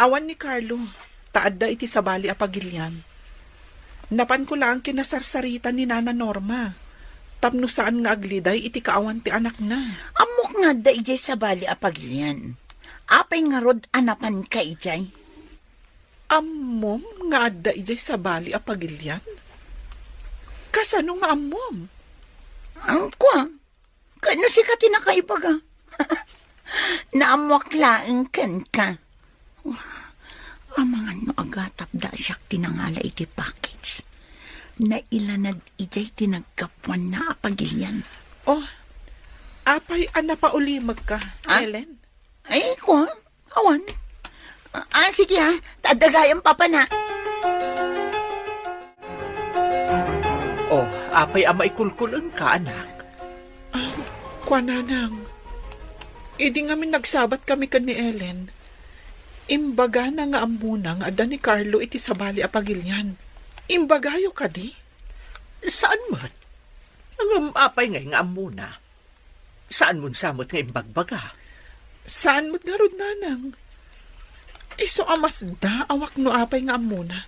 Awan ni Carlo, ta adda iti sabali a pagilian. Napanko laeng kinasarsarita ni Nana Norma, tapno saan nga agliday iti kaawan ti anakna. Ammok nga adda idiay sabali a pagilian. Apay ngarud a napanka idiay? Ammom nga adda idiay sabali a pagilian? Kasano nga ammom? Ang kwa, Ket no sika ti nakaibaga, naammoak laeng kenka. Amangan no agatapda a siak ti nangala iti package. Nailanad idiay ti naggapuanna a pagilian. Oh, apay a napaulimekka, Ah? Ellen? Ay, kua, awan. Ah, sige, ah. Ta adda gayam papanak. Oh, apay a maikulkul-engka, anak? Ah, kua, nanang. Idi ngamin nagsabat kami ken ni Ellen, imbagana nga ammona nga adda ni Carlo iti sabali a pagilian. Imbagayo kadi? Saan met? Ngem apay ngay nga ammona? Saanmon sa met nga imbagbaga? Saan met ngarud, nanang. Isu a masdaawak no apay nga ammona.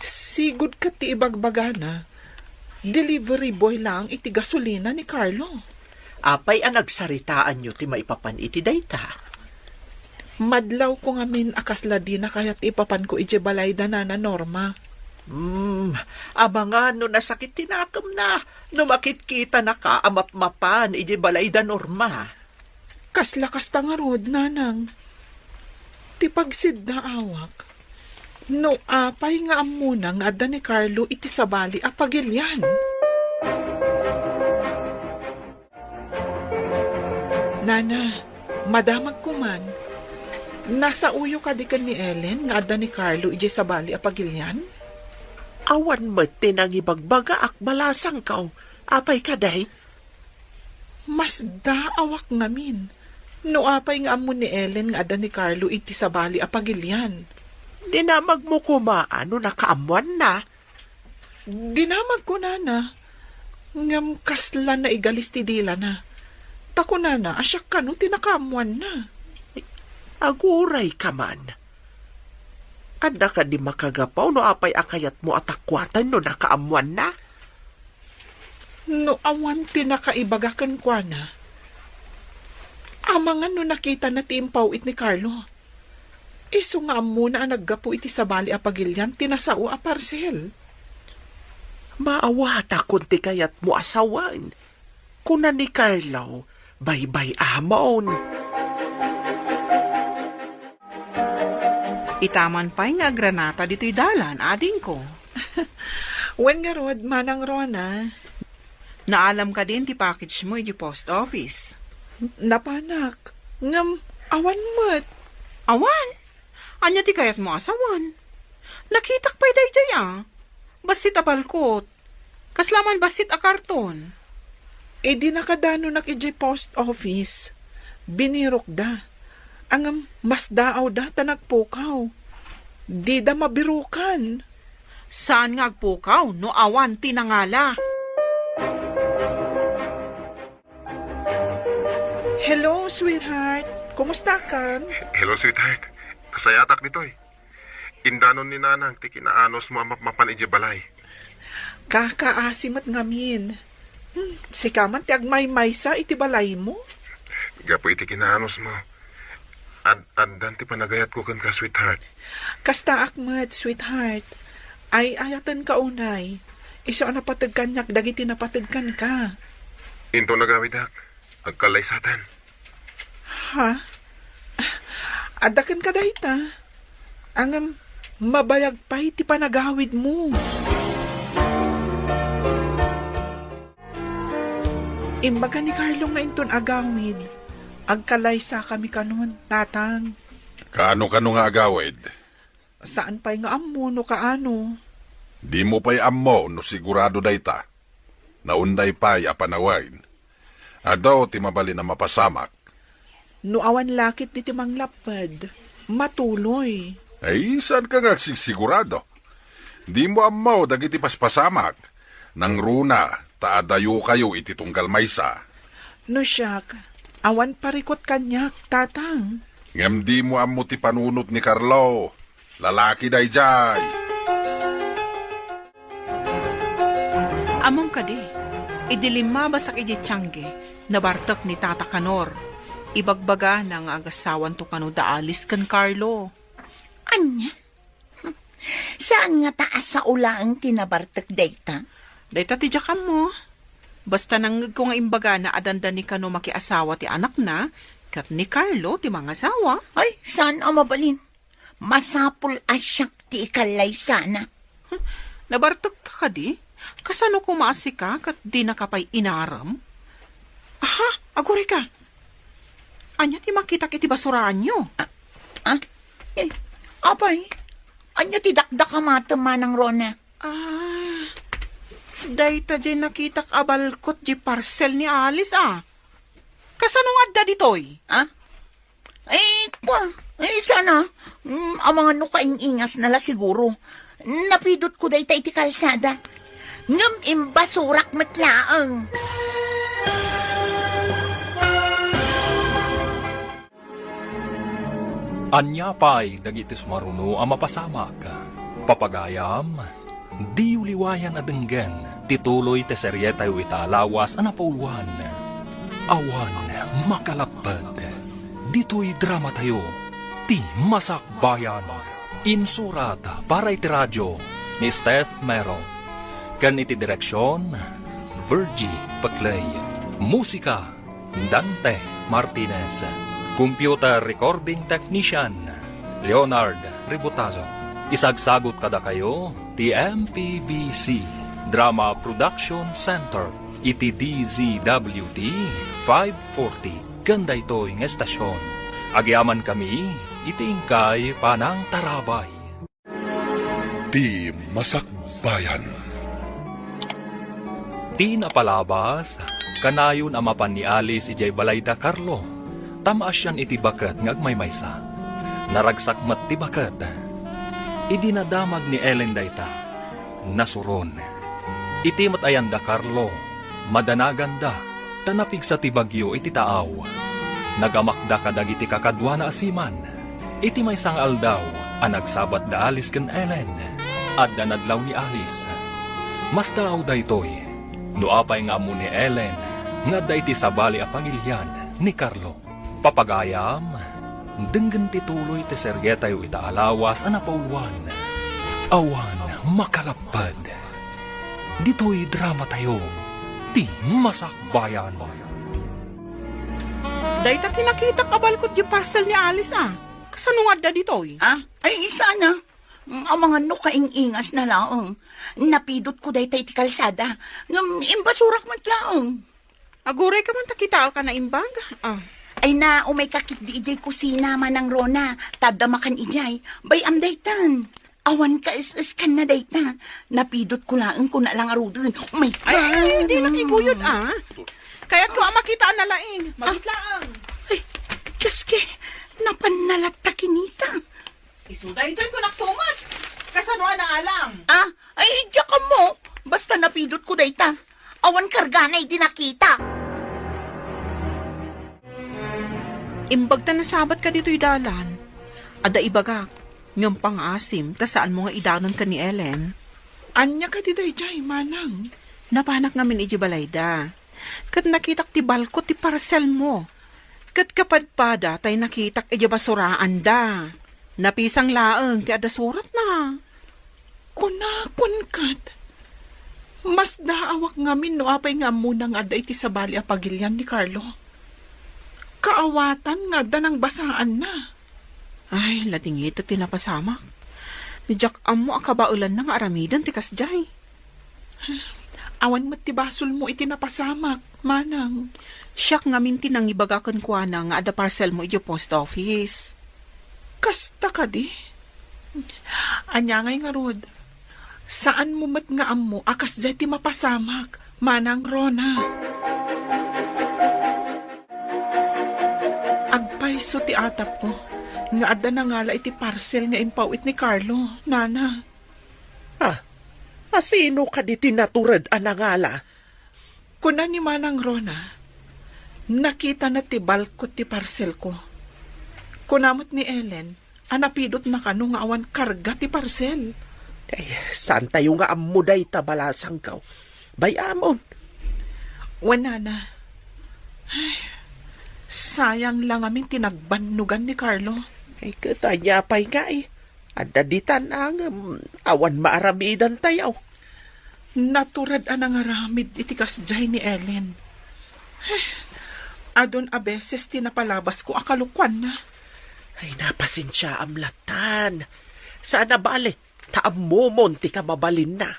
Sigud ket ti ibagbagana, delivery boy laeng iti gasolina ni Carlo. Apay a nagsaritaanyo ti maipapan iti dayta? Madlawko ngamin a kasla dina kayat ipapanko idiay balay da Nana Norma. Hmm, amangan no nasakit ti nakemna no makitkitanaka a mapmapan idiay balay da Norma. Kasla kasta ngarud, nanang. Ti pagsiddaawak, no apay nga ammona nga adda ni Carlo iti sabali a pagilian. Nana, madamagko man. Nasaoyo kadi ken ni Ellen nga adda ni Carlo idiay sabali a pagilian? Awan met ti nangibagbagaak, balasangko. Apay kadi? Masdaawak ngamin no apay nga ammo ni Ellen nga adda ni Carlo iti sabali a pagilian. Dinamagmo koma no nakaammoanna? Dinamagko, nana, ngem kasla naigalis ti dilana. Ta kunana a siak kano ti nakaammoanna. Agurayka man. Adda kadi makagapu no apay a kayatmo a takuaten no nakaammoanna? No awan ti nakaibaga kenkuana, amangan no nakitana ti impaw-it ni Carlo. Isu nga ammona a naggapu iti sabali a pagilian ti nasao a parsel. Maawatakon ti kayatmo a sawen, kuna ni Carlo, baybay-amon. Itaman pay nga agranata ditoy dalan, adingko. Wen ngarud, Manang Rona. Naalam kadin ti package mo iti post office? Napanak. Ngem, awan met. Awan? Ania ti kayatmo a sawen? Nakitak pay daydiay a. Bassit a balkot. Kasla man bassit a karton. Idi nakadanonak idiay post office, binirokda. Ngem masdaawda ta nagpukaw. Dida mabirokan. Saan nga agpukaw no awan ti nangala? Hello, sweetheart. Kumustakan? Hello, sweetheart. Kasayatak ditoy. Indanon ni Nanang ti kinaanusmo a mapmapan idiay balay. Kakaasi met ngamin. Hmm, sika man ti agmaymaysa iti balaymo? Gapu iti kinaanusmo, ad-addan ti panagayatko kenka, sweetheart. Kastaak met, sweetheart. Ay-ayatenka unay. Isu a napateg kaniak dagiti napateg kenka. Inton agawidak, agkallaysatan. Ha? Adda kenka dayta? Ngem, mabayag pay ti panagawidmo. Imbaga ni Carlo nga inton agawid, agkallaysakami kanon, Tatang. Kaano-kano nga agawid? Saan pay nga ammo no kaano. Dimo pay ammo no sigurado dayta. Naunday pay a panawen. Adu ti mabalin a mapasamak. No awan lakit diti manglapped, matuloy. Ay, saanka nga agsigsigurado? Dimo ammo dagiti paspasamak. Nangruna, ta adayokayo iti tunggal maysa. No siak, awan parikut kaniak, Tatang. Ngem dimo ammo ti panunot ni Carlo. Lalaki daydiay. Ammom kadi, idi limmabasak idiay tiangge, nabartek ni Tata Kanor. Ibagbagana nga agasawanto kano da Alice ken Carlo. Ania? Saan ngata a sao laeng ti nabartek dayta? Dayta ti diak ammo. Basta nangngegko nga imbagana a dandani kano makiasawa ti anakna, ket ni Carlo ti mangasawa. Ay, saan a mabalin. Masapul a siak ti ikallaysana. Nabartekka kadi? Kasano koma a sika ket dinaka pay inarem? Aha, agurayka. Ania ti makitak iti basuraanyo? Ah, ah? Eh, apay, ania ti dakdakam, Manang Rona? Ah, dayta diay nakitak a balkot diay parcel ni Alice, a. Kasano nga adda ditoy? Ah? Ay, kwa, ay, sana. Mm, amangan no kaing-ingasna la siguro. Napidotko dayta iti kalsada. Ngem imbasurak met laeng. Ania pay dagiti sumaruno a mapasamak? Papagayam, diyo liwayan a denggen ti tuloy ti serietayo ita a lawas a napauluan, Awan Makalapped. Ditoy dramatayo, Ti Masakbayan. Insurat para iti radio ni Steph Mero, ken iti direksion, Virgie Peclay. Musika, Dante Martinez. Computer recording technician, Leonard Ributazo. Isagsagut kadakayo ti M P B C Drama Production Center iti D Z W T five forty ken daytoy nga estasion. Agyamankami iti inkay panangtarabay. Ti Masakbayan. Ti napalabas, kanayon a mapan ni Alice idiay balayda Carlo, ta maasian iti baket nga agmaymaysa. Naragsak met ti baket. Idi nadamag ni Ellen dayta, nasuron. Iti met ayanda Carlo, madanaganda, ta napigsa ti bagyo iti taaw. Nagamakda kadagiti kakaduana a seaman. Iti maysa nga aldaw a nagsabat da Alice ken Ellen, adda nadlaw ni Alice. Masdaaw daytoy, no apay nga ammo ni Ellen nga adda iti sabali a pagilian ni Carlo. Papagayam, denggen ti tuloy ti serietayo ita a lawas a napauluan, Awan Makalapped. Ditoy dramatayo, Ti Masakbayan. Dayta ti nakitak a balkot diay parcel ni Alice, a. Kasano nga adda ditoy? Ah, ay, sana. Amangan no kaing-ingasna laeng. Napidotko dayta iti kalsada. Ngem imbasurak met laeng. Agurayka man ta kitaek a naimbag. Ah. Ay na, umayka ketdi idiay kusina, Manang Rona. Ta adda makan idiay. Bay-am daytan. Awan kaes-eskanna dayta. Napidotko laeng kuna la ngaruden. Oh my God! Ay, ay, ay, dina iguyod, ah. Kayatko a makita a nalaing. Mabit laeng. Ay, Diyos ke, napanna latta kinita. Isu daytoy kunak tumet. Kasano a naalam? Ah, ay, diak ammo. Basta napidotko dayta. Awan kargana idi nakita. Imbag ta nasabatka ditoy dalan. Adda ibagak, ngem pangaasim ta saanmo nga idanon ken ni Ellen. Ania kadi daydiay, Manang? Napanak ngamin idiay balayda. Ket nakitak ti balkot ti parselmo. Ket kapadpada tay nakitak idiay basuraanda. Napisang laeng ti adda suratna. Kunakon ket, masdaawak ngamin no apay nga ammona nga adda iti sabali a pagilian ni Carlo. Kaawatan nga adda nangbasaanna. Ay, ladingit ti napasamak. Diak ammo a kabaelanna nga aramiden ti kasdiay. Awan met ti basolmo iti napasamak, Manang. Siak ngamin ti nangibaga kenkuana nga adda parselmo idiay post office. Kasta kadi? Ania ngay ngarud? Saanmo met nga ammo a kasdiay ti mapasamak, Manang Rona. Isu ti atapko nga adda nangala iti parcel nga impaw-it ni Carlo, nana. Ah, asino kadi ti natured a nangala? Kuna ni Manang Rona, nakitana ti balkot ti parcelko. Kuna met ni Ellen, a napidotna kano nga awan karga ti parcel. Ay, saan tayo nga ammo dayta, balasangko? Bay-amon. Wen, nana. Ay, sayang la ngamin ti nagbannogan ni Carlo. Ay, ket ania pay ngay? Adda ditan a ngem awan maaramidan tayo. Natured a nangaramid iti kasdiay ni Ellen. Adun a beses ti napalabasko a kalokuanna. Ay, napasensiaam lattan. Saan a bale, ta ammomon ti kamabalinna.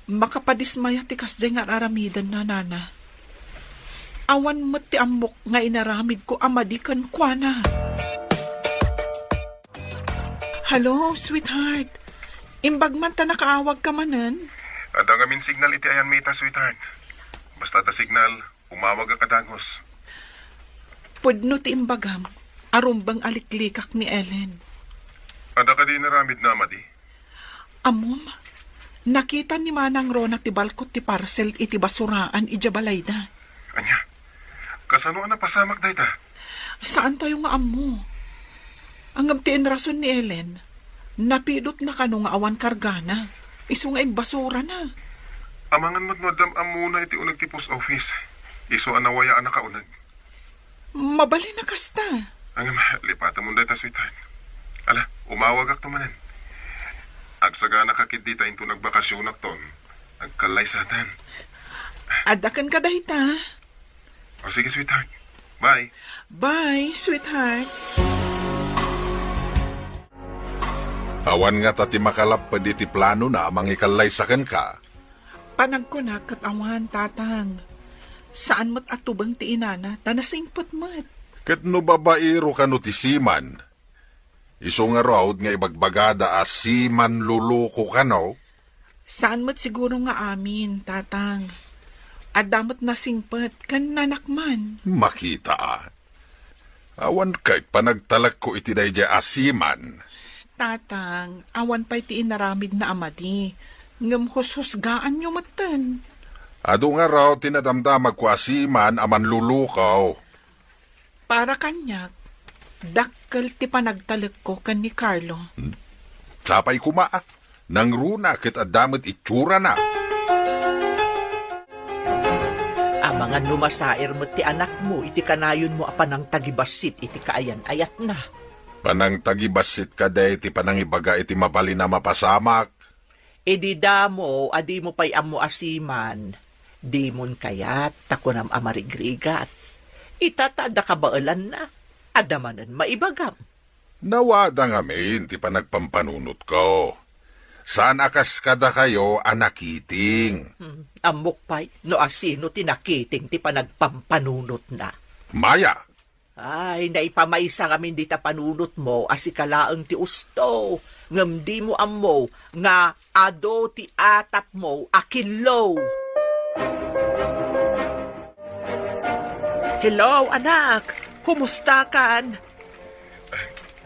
Makapadismaya ti kasdiay nga ar-aramidenna, nana. Awan met ti ammok nga inaramidko a madi kenkuana. Hello, sweetheart. Imbag man ta nakaawagka manen? Adda ngamin signal iti ayanmi ita, sweetheart. Basta adda signal, umawagak a dagus. Pudno ti imbagam, arumbeng a liklikak ni Ellen. Adda kadi inaramidna a madi? Ammom, nakita ni Manang Rona ti balkot ti parcel iti basuraan idiay balayda. Ania? Kasano a napasamak dayta? Saan tayo nga ammo. Ngem ti inrason ni Ellen, napidotna kano nga awan kargana, isu nga imbasurana. Amangan met no addam ammona iti uneg ti post office. Isu a nawaya a nakauneg. Mabalin a kasta. Ngem, lipatemon dayta, sweetheart. Ala, umawagakto manen. Agsaganaka ketdi ta inton agbakasionakton, agkallaysaten. Adda kenka dayta. O, sige, sweetheart. Bye. Bye, sweetheart. Awan ngata ti makalapped iti planona a mangikallaysa kenka. Panagkunak ket awan, tatang. Saan met a tubeng ti inana, ta nasingpet met. Ket no babaero kano ti seaman, isu ngarud nga ibagbagada a seaman luluko kano? Saan met siguro nga amin, tatang. Adda met nasingpet ken nanakman. Makita a. Awan ket panagtalekko iti daydiay a seaman. Tatang, awan pay ti inaramidna a madi, ngem hushusgaanyo metten. Adu ngarud ti nadamdamagko a seaman a manluluko. Para kaniak, dakkel ti panagtalekko ken ni Carlo. Hmm? Sapay koma a. Nangruna ket adda met itsurana. Amangan no masair met ti anakmo iti kanayonmo a panangtagibassit iti kaayan-ayatna. Panangtagibassit kadi ti panangibaga iti mabalin a mapasamak? Idi damo a dimo pay ammo a seaman, dimon kayat ta kunam a marigrigat. Ita ta adda kabaelanna, adda manen maibagam. Nawada ngamin ti panagpampanunotko. Saan a kas kadakayo a nakiting. Hmm, ammok pay no asino ti nakiting ti panagpampanunotna. Maya! Ay, naipamaysa ngamin dita panunotmo a sika laeng ti usto, ngem dimo ammo nga adu ti atapmo a killo. Hello, anak! Kumustakan?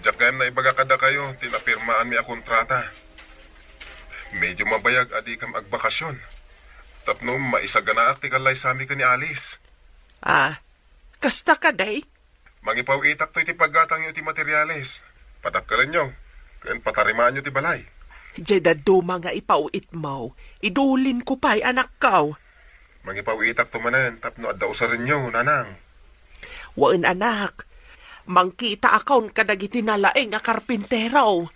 Diak gayam naibaga kadakayo ti napirmaanmi a kontrata. Medyo mabayag a dikam agbakasyon. Tapno maisaganaak ti kallaysami ken ni Alice. Ah, kasta kadi? Mangipaw-itakto iti paggatangyo iti materiales. Padakkelenyo, ken patarimaanyo ti balay. Diay dadduma nga ipaw-itmo, idulinko pay, anakko. Mangipaw-itakto manen tapno adda usarenyo, nanang. Wen, anak. Mangkitaakon kadagiti nalaing a karpintero.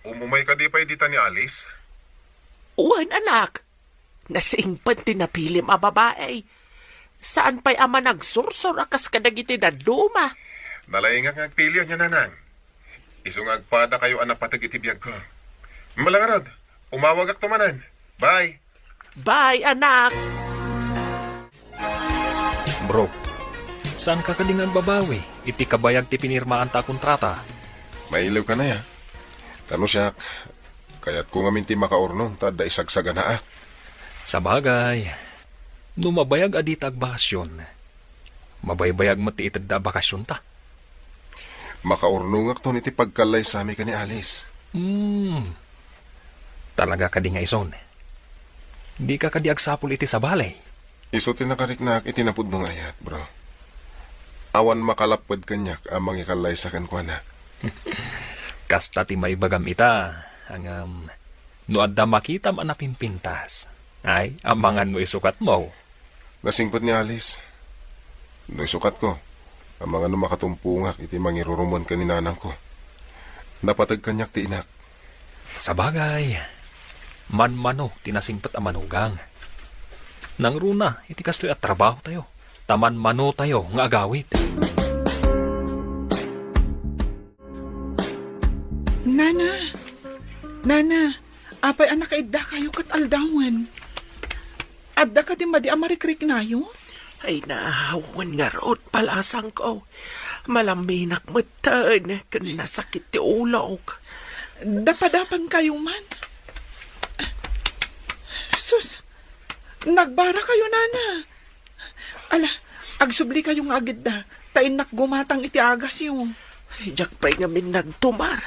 Umumay kadi pay dita ni Alice? Wen, anak. Nasingpet ti napilim a babai. Saan pay a managsursor a kas kadagiti dadduma. Nalaingak nga agpili, ania, nanang. Isu nga agpadakayo a napateg iti biagko. Malangarod, umawagakto manen. Bye! Bye, anak! Bro, saanka kadi nga agbabawi iti kabayag ti pinirmaanta a kontrata? Mailiwka, nay, a. Ta no siak, kayatko ngamin ti makaurnon ta adda isagsaganaak. Sabagay, no mabayag a dita agbakasyon, mabaybayag met ti itedda a bakasyonta. Makaurnongakton iti pagkallaysami ken ni Alice. Hmm. Talaga kadi nga ison? Dika kadi agsapul iti sabali? Isu ti nakariknaak iti napudno nga ayat, bro. Awan makalapped kaniak a mangikallaysa kenkuana. Kasta ti maibagam ita, ngem no adda makitam a napimpintas, ay, amangan no isukatmo. Nasingpet ni Alice. No isukatko, amangan no makatumpongak iti mangirurumon ken ni nanangko. Napateg kaniak ti inak. Sabagay, manmano ti nasingpet a manugang. Nangruna iti kastoy a trabahotayo, ta manmanotayo nga agawid. Nana, Nana, apay a nakaiddakayo ket aldawen? Adda kadi madi a marikriknayo? Ay, na, wen ngarud, balasangko. Malaminak metten, ken nasakit ti ulok. Dapadapankayo man. Sus, nagbara kayo, Nana. Ala, agsubli kayo nga agidda, ta innak gumatang iti agasyo. Ay, diak pay ngamin nagtumar,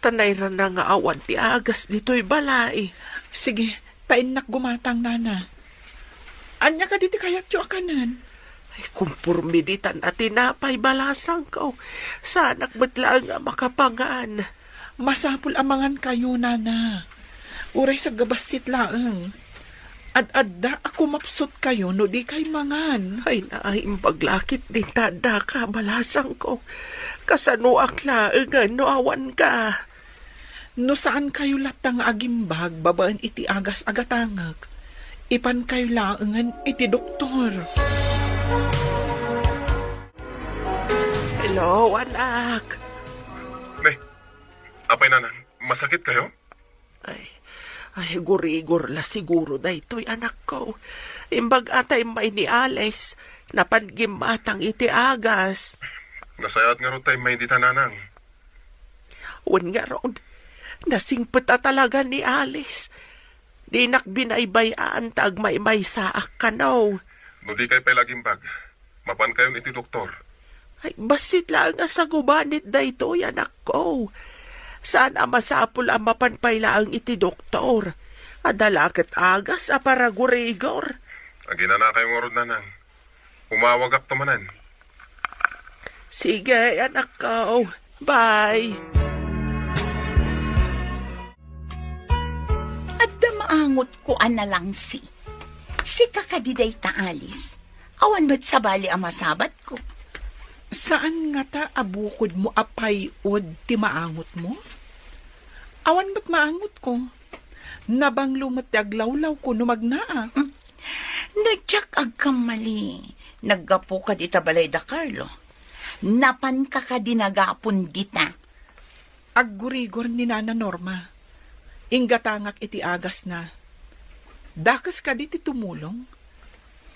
ta nairana nga awan ti agas ditoy balay. Sige, ta innak gumatang, Nana. Ania kadi ti kayatyo a kanen? Ay, kumporme ditan a tinapay, balasangko. Saanak met laeng a makapangan. Masapul a mangankayo, Nana. Uray sagbassit laeng. Ad-adda a kumapsutkayo no dikay mangan. Ay, naimbag la ket dita addaka, balasangko. Kasanoak laengen no awanka? No saankayo latta nga agimbag babaen iti agas a gatangek, ipankayo laengen iti doktor. Hello, anak. Ne, apay, nanang, masakit kayo? Ay, ay, gurigor la siguro daytoy, anakko. Imbag a ta immay ni Alice, napan gimmatang iti agas. Nasayaat ngarud ta immay dita, nanang. Wen ngarud, nasingpet a talaga ni Alice. Dinak binaybay-an ta agmaymaysaak kano. No dikay pay la agimbag, mapankayon iti doktor. Ay, bassit laeng a sagubanit daytoy, anakko. Saan a masapul a mapan pay laeng iti doktor. Adda la ket agas a paragurigor. Aginanakayo ngarud, nanang. Umawagakto manen. Sige, anakko. Bye. Adda maangotko a nalangsi. Sika kadi dayta, Alice. Awan met sabali a masabatko. Saan ngata a bukodmo a pay-od ti maangotmo? Awan met maangotko. Nabanglo met ti aglawlawko no magnaak. Mm. No diak agkammali, naggapuka dita balay da Carlo. Napanka kadi nagapon dita? Aggurigor ni Nana Norma. Inggatangak iti agasna. Dakes kadi ti tumulong?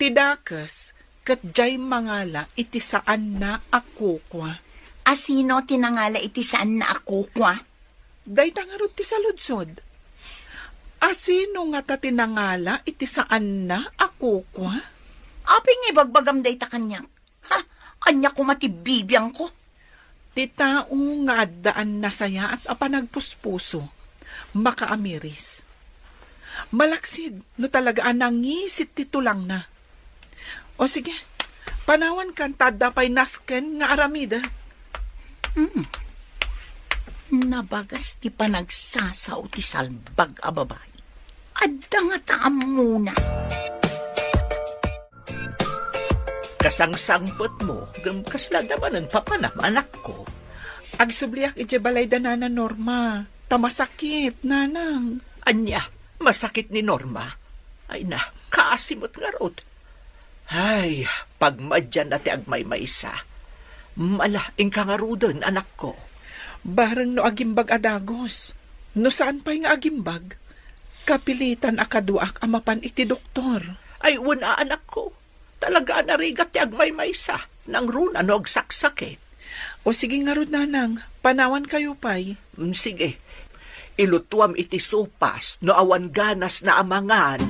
Ti dakes ket diay mangala iti saanna a kukua. A sino ti nangala iti saanna a kukua? Dayta ngarud ti saludsod. A sino ngata ti nangala iti saanna a kukua? Apay nga ibagbagam dayta kaniak? Ha? Ania koma ti bibiangko? Ti tao nga addaan nasayaat a panagpuspuso, makaamiris. Malaksid no talaga a nangisit ti tulangna. O sige, panawankan ta adda pay nasken nga aramidek. Mm. Nabagas ti panagsasao ti salbag a babai. Adda ngata ammona. Kasangsangpetmo, ngem kasla adda manen papanam, anakko. Agsubliak idiay balay da Nana Norma, ta masakit, nanang. Ania, masakit ni Norma? Ay na, kaasi met ngarud. Ay, pagmadianna ti agmaymaysa. Mala, inka ngaruden, anakko. Bareng no agimbag a dagus. No saan pay nga agimbag, kapilitan a kaduaak a mapan iti doktor. Ay, wen a, anakko. Talaga a narigat ti agmaymaysa. Nangruna no agsaksakit. O sige ngarud, nanang, panawankayo pay. Mm, sige. Ilutuam iti sopas no awan ganasna a mangan.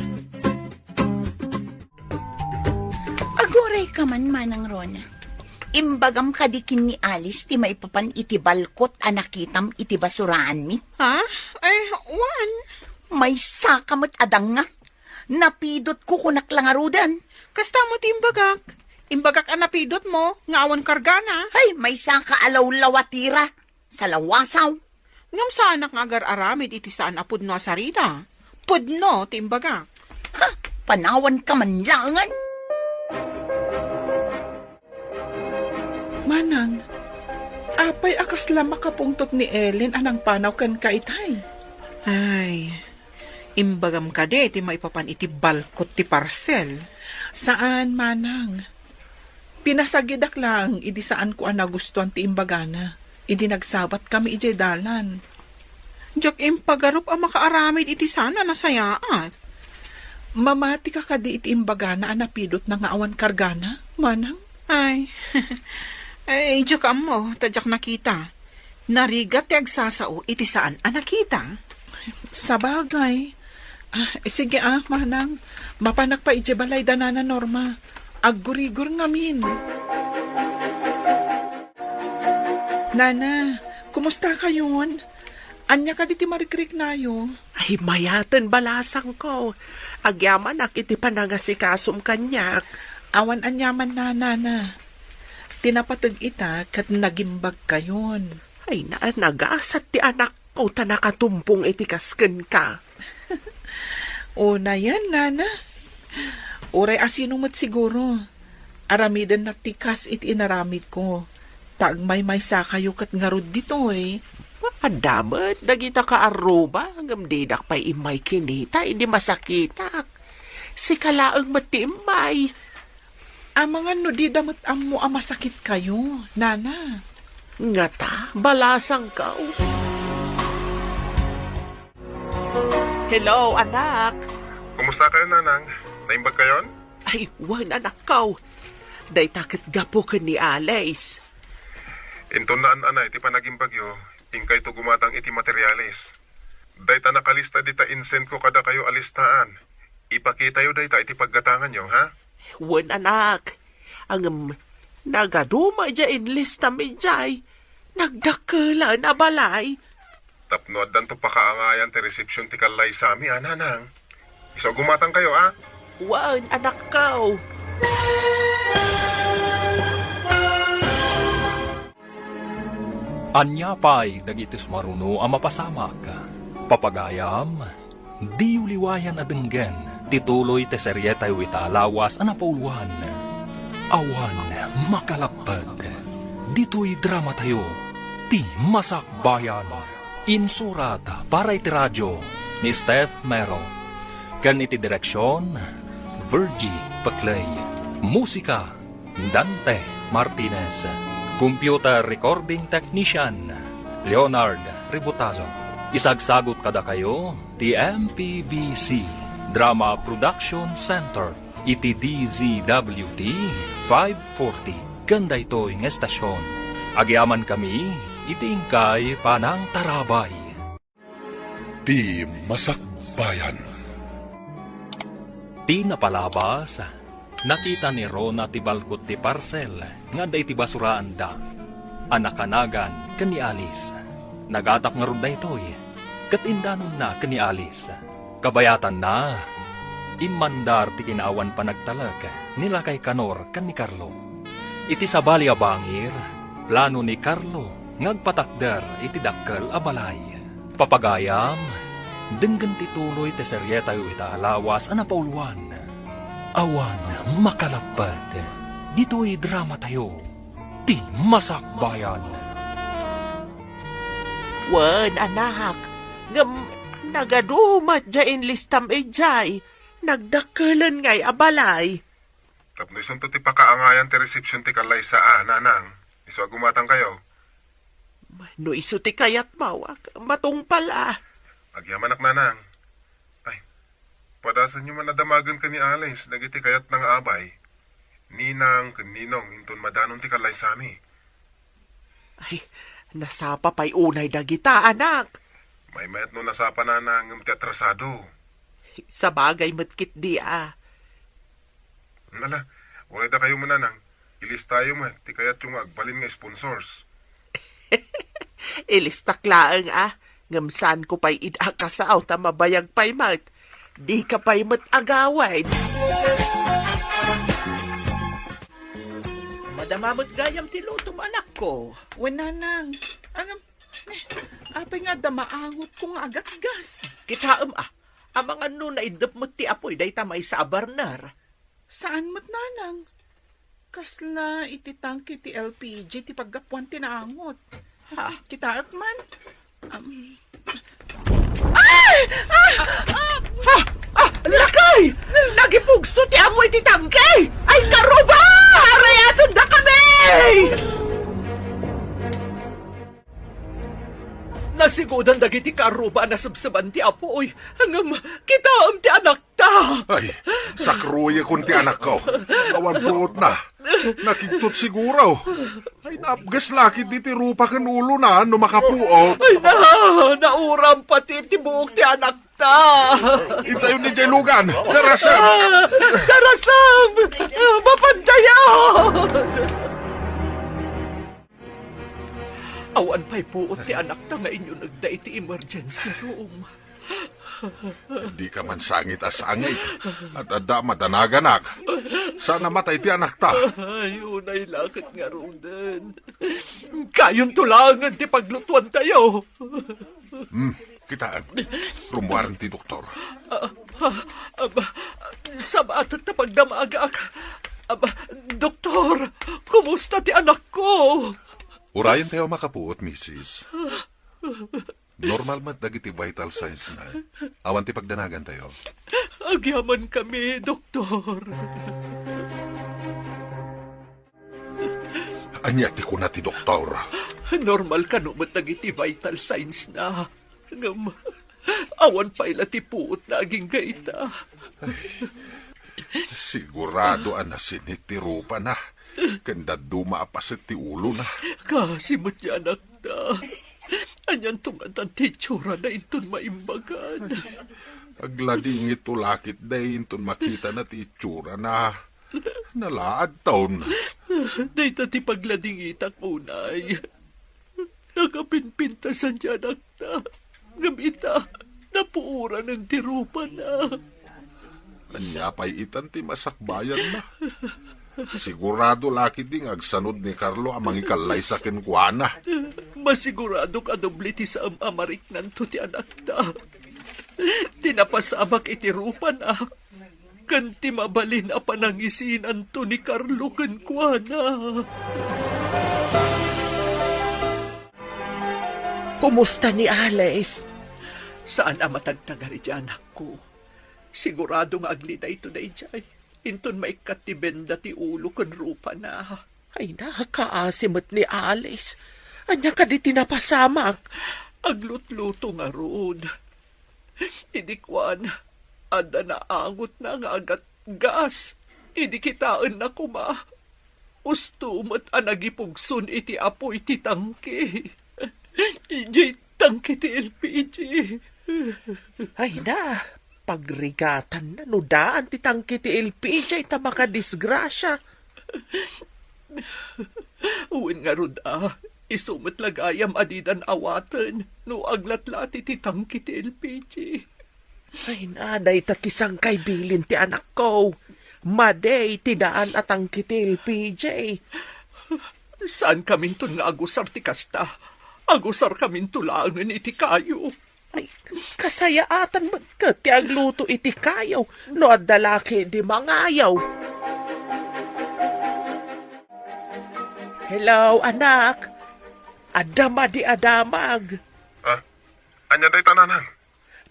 Agurayka man, Manang Rona. Imbagam kadi ken ni Alice ti maipapan iti balkot a nakitam iti basuraanmi? Ha? Ay, wen. Maysaka met a dangnga. Napidotko kunak la ngaruden. Kasta met ti imbagak. Imbagak a napidotmo nga awan kargana. Ay, maysaka a lawlawatira. Salawasaw. Ngem saanak nga agar-aramid iti saan a pudno a sarita. Pudno ti imbagak. Ha? Panawanka man laengen? Manang, apay a kasla makapungtot ni Ellen a nangpanaw kenka itay? Ay, imbagam kadi ti maipapan iti balkot ti parsel? Saan, Manang. Pinasagidak laeng idi saanko a nagustuan ti imbagana idi nagsabatkami idiay dalan. Diak impagarup a makaaramid iti saan a nasayaat. Mamatika kadi iti imbagana a napidotna nga awan kargana, Manang? Ay, ay, diak ammo, ta diak nakita. Narigat ti agsasao iti saan a nakita. Sabagay. Ah, sige ah, Manang. Mapanak pay idiay balay da Nana Norma. Aggurigor ngamin. Nana, kumusta kayon? Ania kadi ti marikriknayo? Ay, mayaten balasangko. Agyamanak iti panangasikas-om kaniak. Awan aniaman, Nana. Ti napateg ita ket nagimbagkayon. Ay, na-, nagasat ti anakko ta nakatumpong iti kas kenka. Unayen, Nana. Uray a sino met siguro. Aramidenna ti kas iti inaramidko. Ta agmaymaysakayo ket ngarud ditoy. Adda met dagita kaarruba, ngem didak pay immay kinita idi masakitak. Sika laeng met ti immay. Amangan no dida met ammo a masakitkayo, Nana. Ngata, balasangko. Hello, anak. Kumusta kayo, Nanang? Naimbag kayon? Ay, wen, anakko. Dayta ket gapu ken ni Alice. Inton naan-anay ti panagimbagyo, inkayto gumatang iti materialis. Dayta nakalista dita insend ko kadakayo a listaan. Ipakitayo dayta iti paggatanganyo, ha? Wen, anak. Ngem, nagaduma idiay inlistam idiay. Nagdakkelan a balay. Tapno addanto pakaangayan ti resepsiyon ti kallaysami, a, Nanang. Isu a gumatang kayo, a? Wen, anakko. Ania pay dagiti sumaruno a mapasamak? Papagayam, diyo liwayan a denggen ti tuloy ti serietayo ita a lawas a napauloan. Awan makalappet. Ditoy dramatayo, ti Masakbayan. Insurat para iti radio ni Steph Mero, ken iti direksion, Virgie Peclay. Musika, Dante Martinez. Computer recording technician, Leonard Ributazo. Isagsagut kadakayo ti M P B C Drama Production Center iti D Z W T five forty, ken daytoy nga estasion. Agyamankami iti inkay panangtarabay. Ti Masakbayan. Ti napalabas, nakita ni Rona ti balkot ti parsel nga adda iti basuraanda a nakanagan ken ni Alice. Nagatap ngarud daytoy, ket indanonna ken ni Alice. Kabayatanna, immandar ti kinaawan panagtalek ni lakay Kanor ken ni Carlo. Iti sabali a bangir, plano ni Carlo nga agpatakder iti dakkel a balay. Papagayam, denggen ti tuloy ti serietayo ita a lawas a napauloan. Awan makalappet ditoy dramatayo, ti Masakbayan. Wen, anak, ngem nagadu met diay inlistam idiay. Nagdakkelen ngay a balay. Tapno isunto ti pakaangayan ti resepsiyon ti kallaysa a, Nanang. Isu a gumatang kayo. No isu ti kayatmo, ak-, matungpal a. Agyamanak, Nanang. Ay, padasenyo man a damagen ken ni Alice dagiti kayatna nga abay, ninang ken ninong inton madanon ti kallaysami. Ay, nasapa pay unay dagita, anak. Maymayat no nasapa, Nanang, ngem ti atrasado. Sabagay met ketdi a. Ala, uray dakayo man, Nanang. Ilistayo met ti kayatyo nga agbalin nga sponsors. Ilistak laeng a, ngem saanko pay ida a kasao ta mabayag pay met. Dika pay met agawid. Madama met gayam ti lutom, anakko. Wen, nanang. Ngem, eh, apay nga adda maangotko nga agatgas? Kitaem a, amangan no naiddep met ti apuy dayta maysa a burner. Saan met, nanang? Kasla iti tangke ti L P G ti paggapuan ti naangot. Ha? Kitaek man. Um, ay! Ah! Ah! Ah! Ah! Lakay! Nagipugso ti amoy ti tangke! Ay, karuba! Arayaton da kami! Nasigudan dagiti karuba a nasebseban ti apoy. Ngem, kitaem ti anakta. Ay, sakruyekon ti anakko. Awan puotna. Nakigtot siguro. Ay, naapges la ketdi ti rupa ken ulona no makapuot. Ay, na, nauram pati ti buok ti anakta. Intayon idiay lugan. Darasem! Ah, darasem! Ah, mapandayan! Awan pay puot ti anakta nga inyunegda iti emergency room. Dika man sangit a sangit. At adda madanaganak. Saan a matay ti anakta. Ay, unay la ket ngaruden. Kayonto laengen ti paglutuantayo. Hmm, kitaem. Rummuaren ti doktor. Ah, ah, aba, sabaat ta pagdamagak. Aba, doktor, kumusta ti anakko? Urayentayo a makapuot, misis. Normal met dagiti vital signs na. Awan ti pagdanagantayo. Agyamankami, doktor. Ania ti kuna ti doktor? Normal kano met dagiti vital signs na. Ngem, awan pay la ti puot na agingga ita. Sigurado a nasinit ti rupana, ken dadduma a paset ti ulona. Kaasi met ti anakta. Anianto ngatan ti itsurana inton maimbagan? Agladingitto la ketdi inton makitana ti itsurana. Nalaadton. Dayta ti pagladingitak unay. Nakapimpintasan ti anakta. Ngem ita, napuoranen ti rupana. Ania pay itan ti masakbayanna? Sigurado la ketdi nga agsanod ni Carlo a mangikallaysa kenkuana. Masiguradok a doble ti saem a mariknanto ti anakta. Ti napasamak iti rupana, ken ti mabalin a panangisinanto ni Carlo kenkuana. Kumusta ni Alice? Saan a matagtagari ti anakko. Sigurado nga aglidayto daydiay. Inton maikkat ti benda ti ulo ken rupana. Ay, nakaasi met ni Alice. Ania kadi ti napasamak? Aglutluto ngarud. Idi kuan, adda naangotna nga agatgas. Idi kitaenna koma, usto met a nagipugson iti apuy ti tangke. Idiay tangke ti L P G. Ay na, pagrigatanna no daan ti tangke ti L P G ta makadisgrasia. Wen ngarud a, isu met la gayam a didan awaten no aglatlati ti tangke ti L P G. Ay na, dayta ti sangkay bilin ti anakko. Madi ti daan a tangke ti L P G. Saankaminton nga agusar ti kasta. Agusarkaminto laengen iti kayo. Ay, kasayaatan met ket ti agluto iti kayo no adda la ketdi mangayo. Hello, anak. Adda madi a damag. Ah, ania dayta, nanang?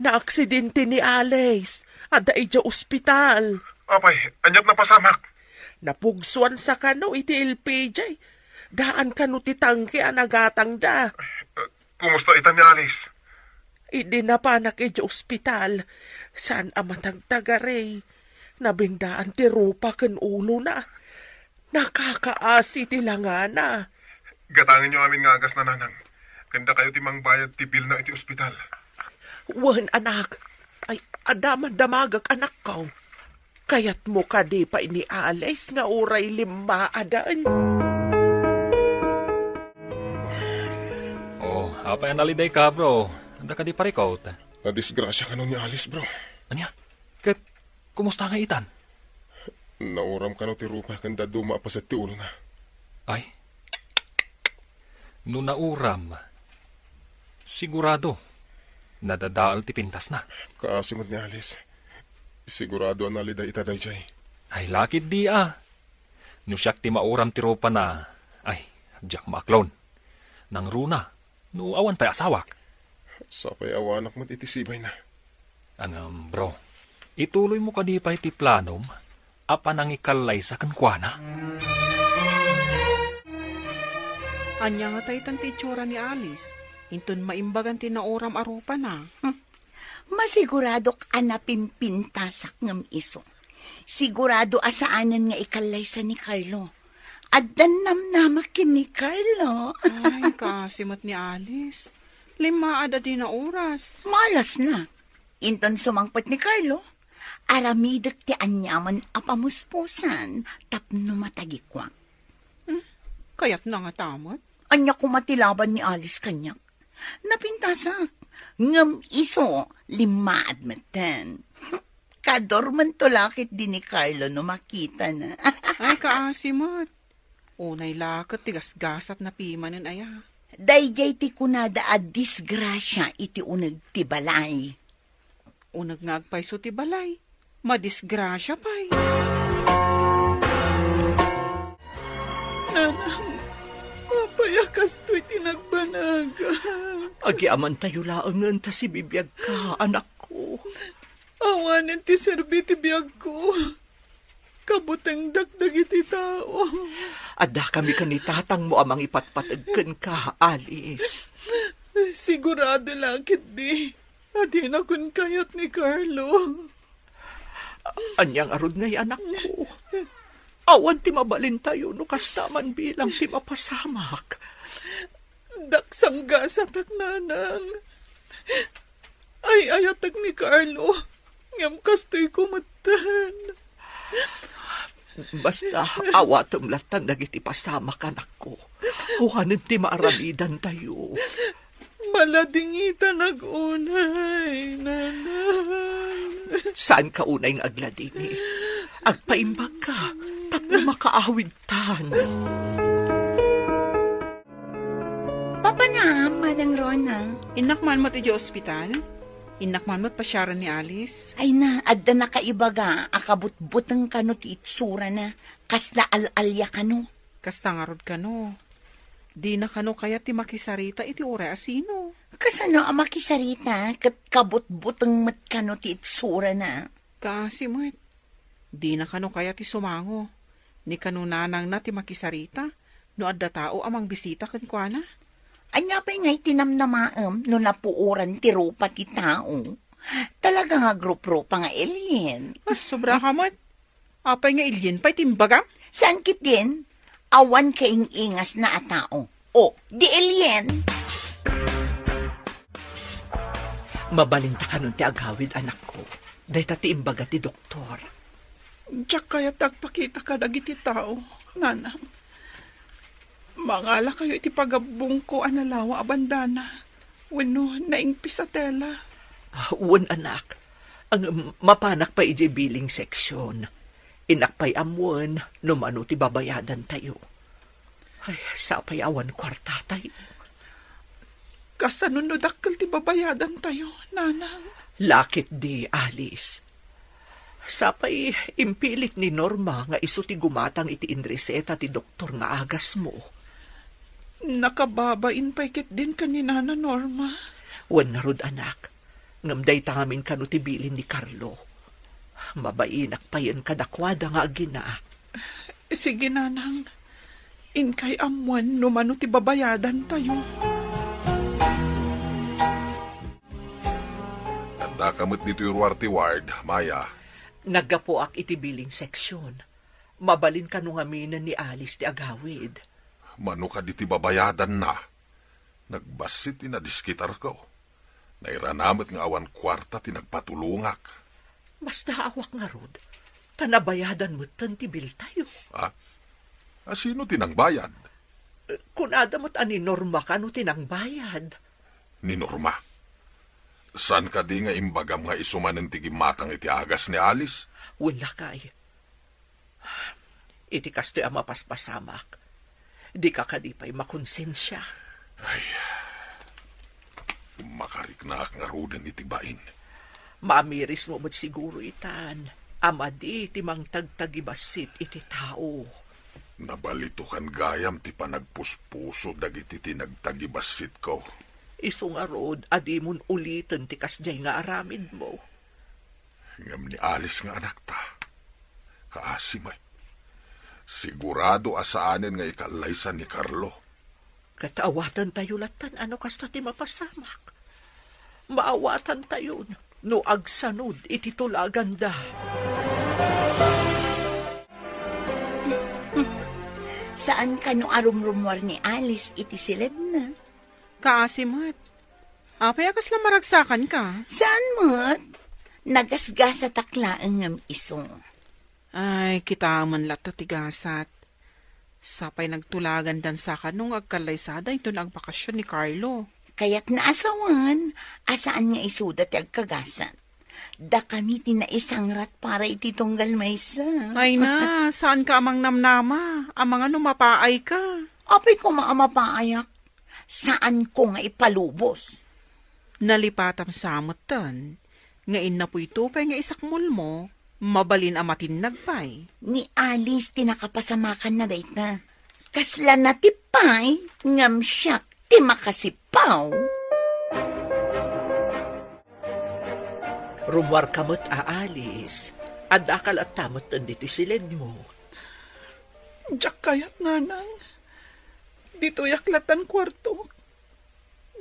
Naaksidente ni Alice. Adda idiay ospital. Apay, aniat napasamak? Napugsuan sa kano iti L P G. Daan kano ti tangke a nagatangda. Eh, kumusta ita ni Alice? Idi napanak idiay ospital, saan a matagtagari. Nabendaan ti rupa ken ulona. Nakakaasi ti langana. Gatangenyo amin nga agasna, nanang. Ken dakayo ti mangbayad ti bilna iti ospital. Wen, anak. Ay, adda man damagek, anakko. Kayatmo kadi pay ni Alice nga uray limmaaden? Oh, apay a nalidayka, bro? Adda kadi parikut? Nadisgrasya kano ni Alice, bro. Ania? Ket kumusta nga itan? Nauram kano ti rupa ken dadduma a paset ti ulona. Ay? No nauram, sigurado, nadadael ti pintasna. Kaasi met ni Alice. Sigurado a naliday ita daydiay. Ay, lakit di a. No siak ti mauram ti rupana, ay, diak maaklon. Nangruna, no awan pay asawak. Sapay awanak met iti sibayna. Ngem, bro, ituloymo kadi pay ti planom a panangikallaysa kenkuana? Ania ngata itan ti itsura ni Alice, inton maimbagan ti nauram a rupana? Hmm. Masiguradok a napimpintasak ngem isu. Sigurado a saanen nga ikallaysa ni Carlo. Addan namnamak ken ni Carlo. Ay, kaasi met ni Alice. Limmaad a dina oras. Malasna. Inton sumangpet ni Carlo, aramidek ti aniaman a pamuspusan tapno matagikuak. Hmm, kayatna ngata met? Ania koma ti laban ni Alice kaniak? Napintasak. Ngem isu, limmaad metten. Kadormento la ketdi ni Carlo no makitana. Ay, kaasi met. Unay la ket ti gasgasatna pimanen aya. Daydiay ti kunada a disgrasia iti uneg ti balay. Uneg nga agpayso ti balay, madisgrasia pay. Nanang, apay a kastoy ti nagbanag? Agiamantayo laengen ta sibibiagka, anakko. Awanen ti serbi ti biagko. Kabutengdak dagiti tao. Addakami ken ni tatangmo a mangipatpateg kenka, Alice. Sigurado la ketdi a dinakon kayat ni Carlo. Ania ngarud ngay, anakko? Awan ti mabalintayo no kasta man bilang ti mapasamak. Daksang gasatak, nanang. Ay-ayatek ni Carlo, ngem kastoyko metten. Basta, awatem lattan dagiti pasamak, anakko. Awanen ti maaramidantayo. Maladingitanak unay, nanang. Saanka unay nga agladingi. Agpaimbagka, tapno makaawidtan. Papanam, Manang Rona. Innak man met idiay ospital? Innak man met pasiaren ni Alice? Ay na, adda nakaibaga a kabutbuteng kano ti itsurana, kasla al-alia kano. Kasta ngarud kano. Dina kano kayat ti makisarita iti uray a sino. Kasano a makisarita ket kabutbuteng met kano ti itsurana? Kaasi met. Dina kano kayat ti sumango. Ni kano nanangna ti makisarita no adda tao a mangbisita kenkuana. Ania pay ngay ti namnamaem no napuoran ti rupa ti tao? Talaga nga agruprupa nga alien. Ah, sobra ka met. Apay nga alien pay ti imbagam? Saan ketdin? Awan kaing-ingasna a tao. O, di alien. Mabalinta kanon ti agawid, anakko. Dayta ti imbaga ti doktor. Diak kayat agpakita kadagiti tao, nanang. Mangalakayo iti pagabbongko a nalawa a bandana wenno naingpis a tela. Ah, wen, anak. Ang mapanak pay idiay billing section. Innak pay ammoen no mano ti babayadantayo. Ay, sapay awan kuartatayo. Kasano no dakkel ti babayadantayo, nanang? Lakit di, Alice. Sapay impilit ni Norma nga isu ti gumatang iti inreseta ti doktor nga agasmo. Nakababain pay ketdin ken ni Nana Norma. Wen ngarud, anak. Ngem dayta ngamin kano ti bilin ni Carlo. Mabainak payen kadakuada nga agina. Sige, nanang. Inkay ammoen no mano ti babayadantayo. Addaka met ditoy ruar ti ward, Maya. Naggapuak iti billing section. Mabalin kano ngaminen ni Alice ti agawid. Mano kadi ti babayadanna? Nagbassit ti nadiskitarko. Nairana met nga awan kuarta ti nagpatulongak. Basta awak ngarud, Ta nabayadan metten ti biltayo. Ah? A, sino ti nangbayad? Kunada met a ni Norma kano ti nangbayad. Ni Norma? Saan kadi nga imbagam nga isu manen ti gimmatang iti agas ni Alice? Wen, lakay. Iti kastoy a mapaspasamak, dika kadi pay makonsensia. Ay, makariknaak ngaruden iti bain. Maamirismo met siguro itan a madi ti mangtagtagibassit iti tao. Nabalitokan gayam ti panagpuspuso dagiti tinagtagibassitko. Isu ngarud a dimon uliten ti kasdiay nga aramidmo. Ngem ni Alice nga anakta, kaasi met. Sigurado a saanen nga ikallaysa ni Carlo. Ket awatantayo lattan a no kasta ti mapasamak. Maawatantayon no agsanod iti tulaganda. Saan kano a rumrumuar ni Alice iti siledna? Kaasi met. Apay a kasla maragsakanka? Saan met? Nagasgasatak laeng ngem isu. Ay, kitaem latta ti gasat. Sapay nagtulagandan sa kano nga agkallaysada inton agbakasyon ni Carlo. Kayatna a sawen a saan nga isuda ti agkagasat. Dakami ti naisangrat para iti tunggal maysa. Ay na, saanka a mangnamnama? Amangan no mapaayka. Apay koma a mapaayak? Saanko nga ipalubos. Nalipatam sa metten nga innapoyto pay nga isakmolmo, mabalin a matinnag pay. Ni Alice ti nakapasamakanna dayta. Kasla natipay ngem siak ti makasipaw. Rummuarka met a Alice, addaka latta metten ditoy siledmo. Diak kayat, nanang. Ditoyak lattan kuartok.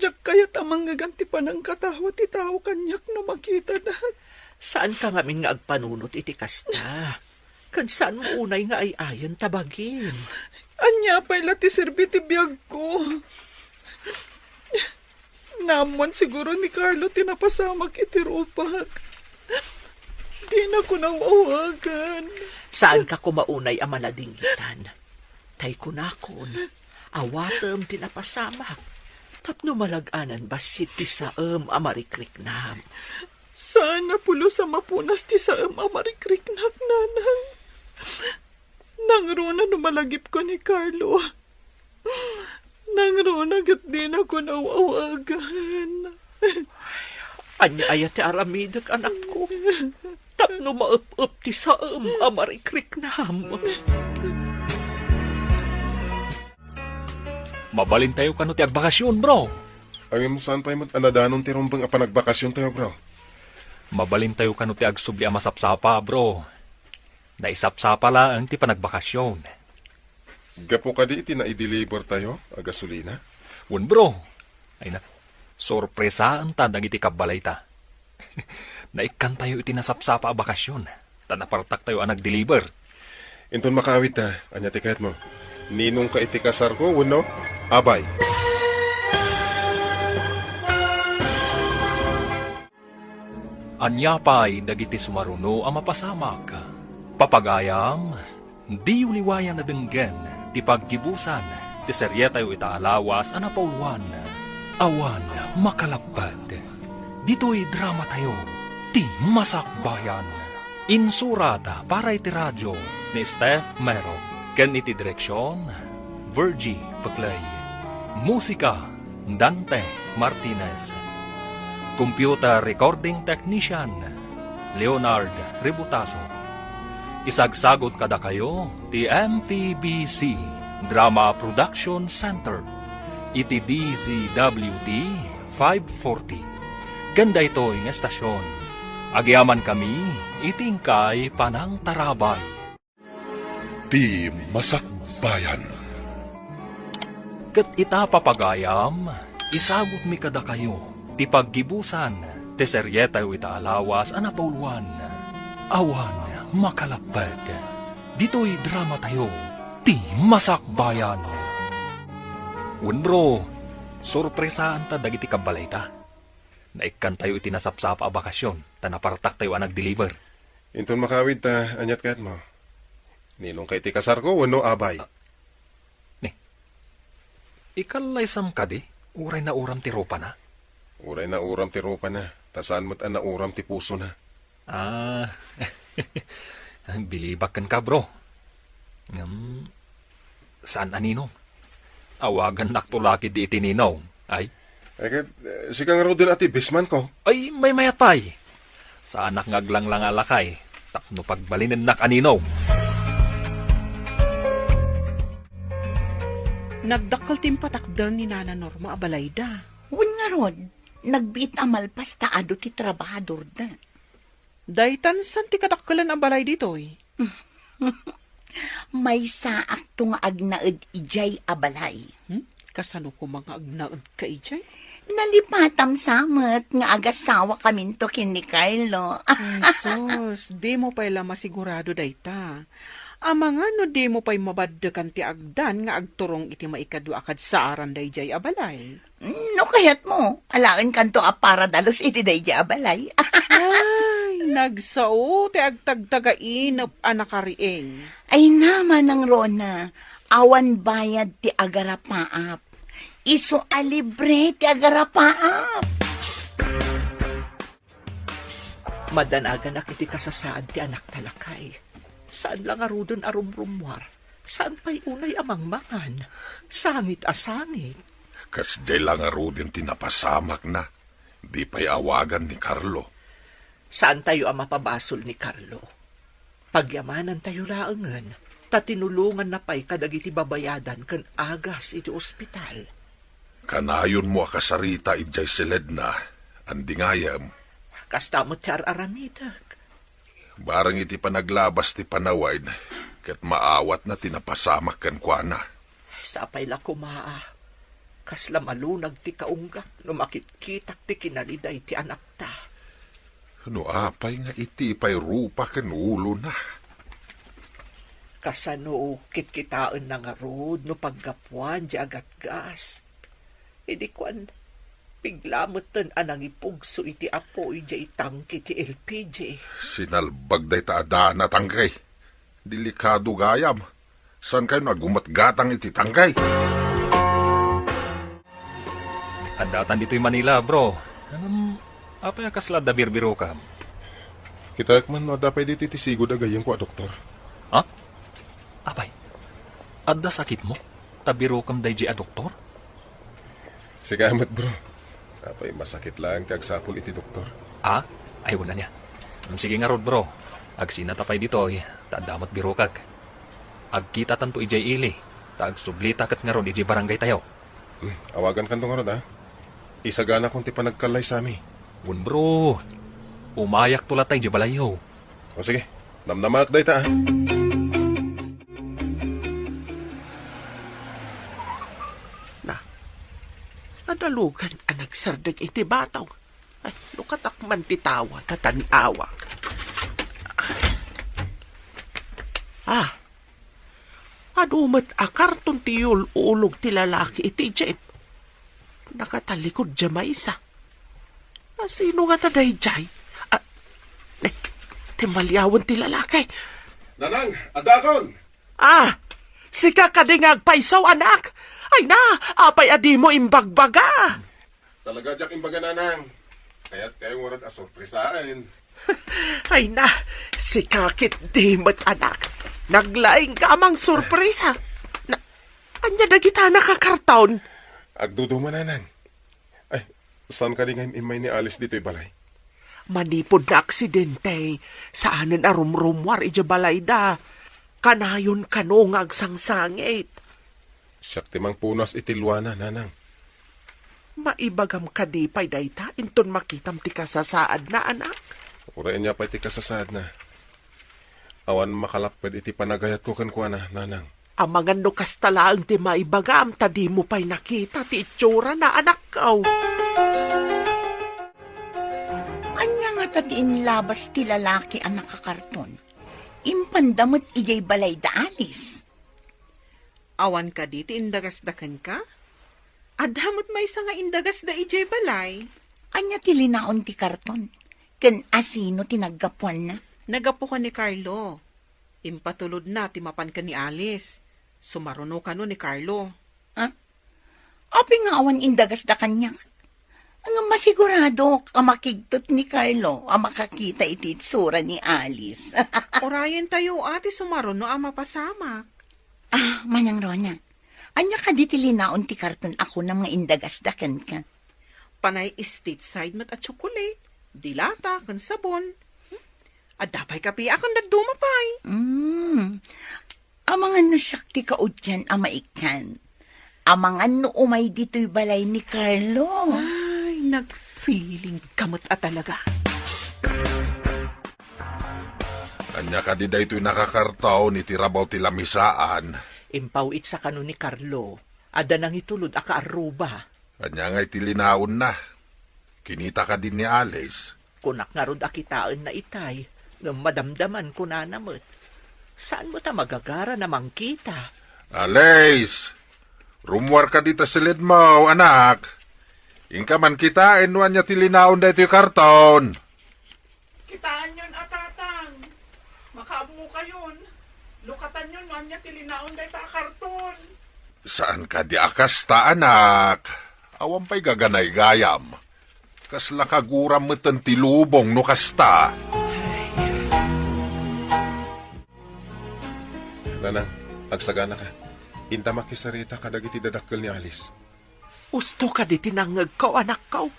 Diak kayat a mangngeg ti panangkatawa ti tao kaniak no makitada. Saanka ngamin nga agpanunot iti kasta. Ket saanmo unay nga ay-ayen ta bagim. Ania pay la ti serbi ti biagko? Naammuan siguro ni Carlo ti napasamak iti rupak. Dinako nawawagan. Saanka koma unay a maladingitan. Tay kunakon, awatem ti napasamak tapno malag-anan bassit ti saem a marikriknam. Saan a pulos a mapunas ti saem a marikriknak, nanang. Nangruna no malagipko ni Carlo. Nangruna ket dinako nawawagan. Ania aya ti aramidek, anakko? Tapno maep-ep ti saem a marikriknam. Mabalintayo kano ti agbakasyon, bro. Ngem saan pay met a nadanon ti rumbeng a panagbakasyontayo, bro? Mabalintayo kano ti agsubli a masapsapa, bro. Naisapsapa laeng ti panagbakasyon. Gapu kadi iti naidelivertayo a gasolina? Wen, bro. Ay na, sorpresaenta dagiti kabbalayta. Naikkantayo iti nasapsapa a bakasyon, ta napartaktayo a nagdeliver. Inton makaawidta, ania ti kayatmo? Ninongka iti kasarko wenno abay? Ania pay dagiti sumaruno a mapasamak? Papagayam, diyo liwayan a denggen ti paggibusan ti serietayo ita a lawas a napauluan, Awan Makalapped. Ditoy dramatayo, Ti Masakbayan. Insurat para iti radio ni Steph Mero ken iti direksion, Virgie Peclay. Musika, Dante Martinez. Computer Recording Technician, Leonard Ributaso. Isagsagut kadakayo ti M P B C Drama Production Center iti D Z W T five forty. Ken daytoy nga estasion, agyamankami iti inkay panangtarabay. Ti Masakbayan. Ket ita, papagayam, isagutmi kadakayo ti paggibusan ti serietayo ita a lawas a napauluan, Awan Makalapped. Ditoy dramatayo, Ti Masakbayan. Wen, bro, sorpresaanta dagiti kabbalayta. Naikkantayo iti nasapsapa a bakasyon, ta napartaktayo a nagdeliver. Inton makawid ta, aniat kayatmo? Ninongka iti kasarko wenno abay? Ah, ni, ikallaysam kadi, uray nauram ti rupana? Uray nauram ti rupana, ta saan met a nauram ti pusona. Ah, bilibak kenka, bro. Ngem, saan a ninong. Awagannakto la ketdi iti ninong. Ay. Ay, ket, eh, sika ngaruden a ti bismanko. Ay, maymayat pay. Saanak nga aglanglang a lakay tapno pagbalinennak a ninong. Nagdakkel ti impatakder ni Nana Norma a balayda. Wen ngarud, nagbiit a malpas ta adu ti trabahadorda. Daytan san ti kadakkelen a balay ditoy? Maysaakto nga agnaed idiay a balay. Hmm? Kasano koma nga agnaedka idiay? Nalipatam sa met nga agasawakaminto ken ni Carlo. Ay, sus, dimo pay la masigurado dayta. Amangan no dimo pay mabaddekan ti agdan nga agturong iti maikadua a kadsaaran daydiay a balay. No kayatmo, alaenkanto a para dalus iti daydiay a balay. Ay, nagsao ti agtagtagainep a nakariing. Ay na, Manang Rona, awan bayad ti agarapaap. Isu a libre ti agarapaap. Madanaganak iti kasasaad ti anakta, lakay. Saan la ngaruden a rumrummuar. Saan pay unay a mangmangan. Sangit a sangit. Kasdiay la ngaruden ti napasamakna. Di pay awagan ni Carlo. Saantayo a mapabasol ni Carlo. Pagyamanantayo laengen, ta tinulonganna pay kadagiti babayadan ken agas iti ospital. Kanayonmo a kasarita idiay siledna, andi ngayem. Kasta met ti ar-aramidek. Bareng iti panaglabas ti panawen, ket maawatna ti napasamak kenkuana. Sapay la koma a kasla malunag ti kaunggak no makitkitak ti kinaliday ti anakta. No apay nga iti pay rupa ken ulona? Kasano kitkitaenna ngarud no paggapuan diay agatgas? Idi kuan, bigla metten a nangipugso iti apo idiay tangke ti L P G. Sinalbag dayta a daan a tangke. Delikado gayam. Saankayo nga aggumatgatang iti tangke? Addatan ditoy Manila, bro. Ngem, apay a kasla adda birbirokam? Kitaek man no adda pay ditoy ti sigud a gayyemko a doktor. Ha? Apay, adda sakitmo? Ta birokam daydiay a doktor? Sika met, bro. Apay, masakit laeng ti agsapul iti doktor. Ah? Ay, wen ania. Mm, sige ngarud, bro. Agsinata pay ditoy, ta adda met birokak. Agkitatanto idiay ili, ta agsublita ket ngarud idiay barangaytayo. Hmm, awagankanto ngarud, a? Isaganakon ti panagkallaysami. Wen, bro. Umayakto latta idiay balayyo. O sige, namnamaak dayta, a. Na, nadalugan a nagsardeng iti batong. Ay, lukatak man ti tawa, ta tan-awak. Ah, adu met a karton ti yul-ulog ti lalaki iti jeep. Nakatalikod diay maysa. Asino ngata daydiay? Ah, eh, ti maliawen ti lalaki. Nanang, addaakon! Ah, sika kadi nga agpayso, anak? Ay na, apay a dimo imbagbaga? Talaga diak imbaga, Nanang. Kayatkayo ngarud a sorpresaen. Ay na, sika ketdi met, anak. Naglaingka a mangsorpresa. Na, ania dagita a nakakarton? Agduduma, Nanang. Ay, saan kadi nga im-immay ni Alice ditoy balay? Manipud naaksidente, saanen a rumrummuar idiay balayda. Kanayon kano nga agsangsangit. Siak ti mangpunas iti luana, Nanang. Maibagam kadi pay dayta inton makitam ti kasasaadna, anak? Uray ania pay ti kasasaadna. Awan makalapped iti panagayatko kenkuana, Nanang. Amangan no kasta laeng ti maibagam ta dimo pay nakita ti itsurana, anakko. Ania ngata ti inlabas ti lalaki a nakakarton? Impanda met idiay balayda Alice. Awan kadi ti indagasda kenka? Adda met maysa nga indagasda idiay balay. Ania ti linaon ti karton? Ken asino ti naggapuanna? Naggapu ken ni Carlo. Impatulodna ti mapan ken ni Alice. Sumaruno kano ni Carlo. Ha? Apay nga awan indagasda kaniak? Ngem masiguradok a makigtot ni Carlo a makakita iti itsura ni Alice. Urayentayo a ti sumaruno a mapasamak. Ah, Manang Rona, ania kadi ti linaon ti karton a kunam nga indagasda kenka? Panay stateside met a tsokolate, dilata, ken sabon. Adda pay kape a ken dadduma pay. Mm. Amangan no siak ti kauddian a maikkan. Amangan no umay ditoy balay ni Carlo. Ay, nag-feeling ka met a talaga. Ania kadi daytoy nakakarton iti rabaw ti lamisaan? Impaw-itsa kano ni Carlo. Adda nangitulod a kaarruba. Ania ngay ti linaonna? Kinita kadi ni Alice? Kunak ngarud a kitaenna itay, ngem madamdaman kunana met. Saan met a magagara na mangkita? Alice! Rummuar kadi ta siledmo, anak. Inka man kitaen no ania ti linaon daytoy karton. Kitaenyon a, Tatang. Makaammokayon. Lukatanyon no ania ti linaon dayta a karton. Saan kadi a kasta, anak? Awan pay gaganaygayam. Kasla kaguram meten ti lubong no kasta. Nanang, agsaganaka. Inta makisarita kadagiti dadakkel ni Alice. Usto kadi ti nangngegko, anakko.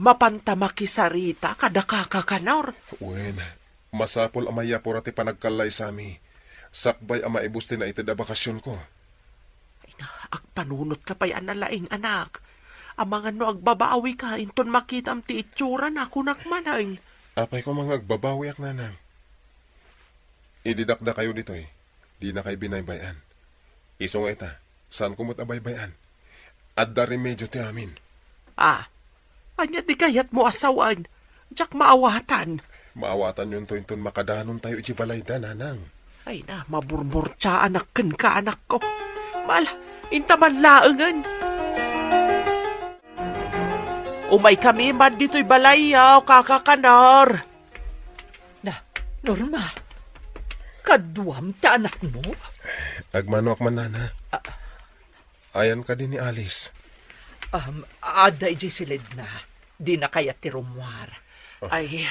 Mapanta makisarita kada kaka Kanor. Wen, masapul a mayapura ti panagkallaysami. Sakbay a maibus ti naited a bakasionko. Ay na, agpanunotka pay a nalaing, anak. Amangan no agbabawika inton makitam ti itsurana, kunak manen. Apay koma nga agbabawiak, Nanang? Idi dakdakayo ditoy, dinakay binaybay-an. Isu nga ita, saanko met a baybay-an. Adda remedio ti amin. Ah, ania ti kayatmo a sawen? Diak maawatan. Maawatanyonto inton makadanontayo iti balayda, Nanang. Ay na, maburburtiaanak kenka, anakko. Mala, inta man laengen. Umaykami man ditoy balayyo, kaka Kanor. Na, Norma, kaduam ti anakmo? Agmanoak man, Nana. Ah. Ayan kadi ni Alice? Um, adda idiay siledna. Dina kayat ti rummuar. Ah. Ay,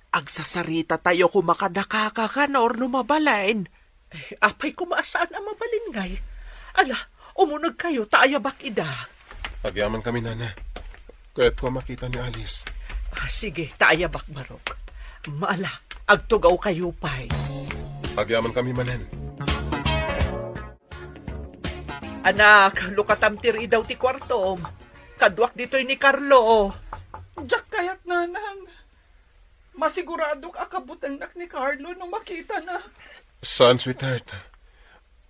agsasarita tayo koma kada kaka Kanor no mabalin. Ay, apay koma a saan a mabalin ngay? Ala, umunegkayo ta ayabak ida. Agyamankami, Nana. Kayatko a makita ni Alice. Ah, sige, ta ayabak, barok. Mala, agtugawkayo pay. Agyamankami manen. Anak, lukatam ti ridaw ti kuartom. Kaduak ditoy ni Carlo. Diak kayat, Nanang. Masiguradok a kabutelnak ni Carlo no makitanak. Saan, sweetheart.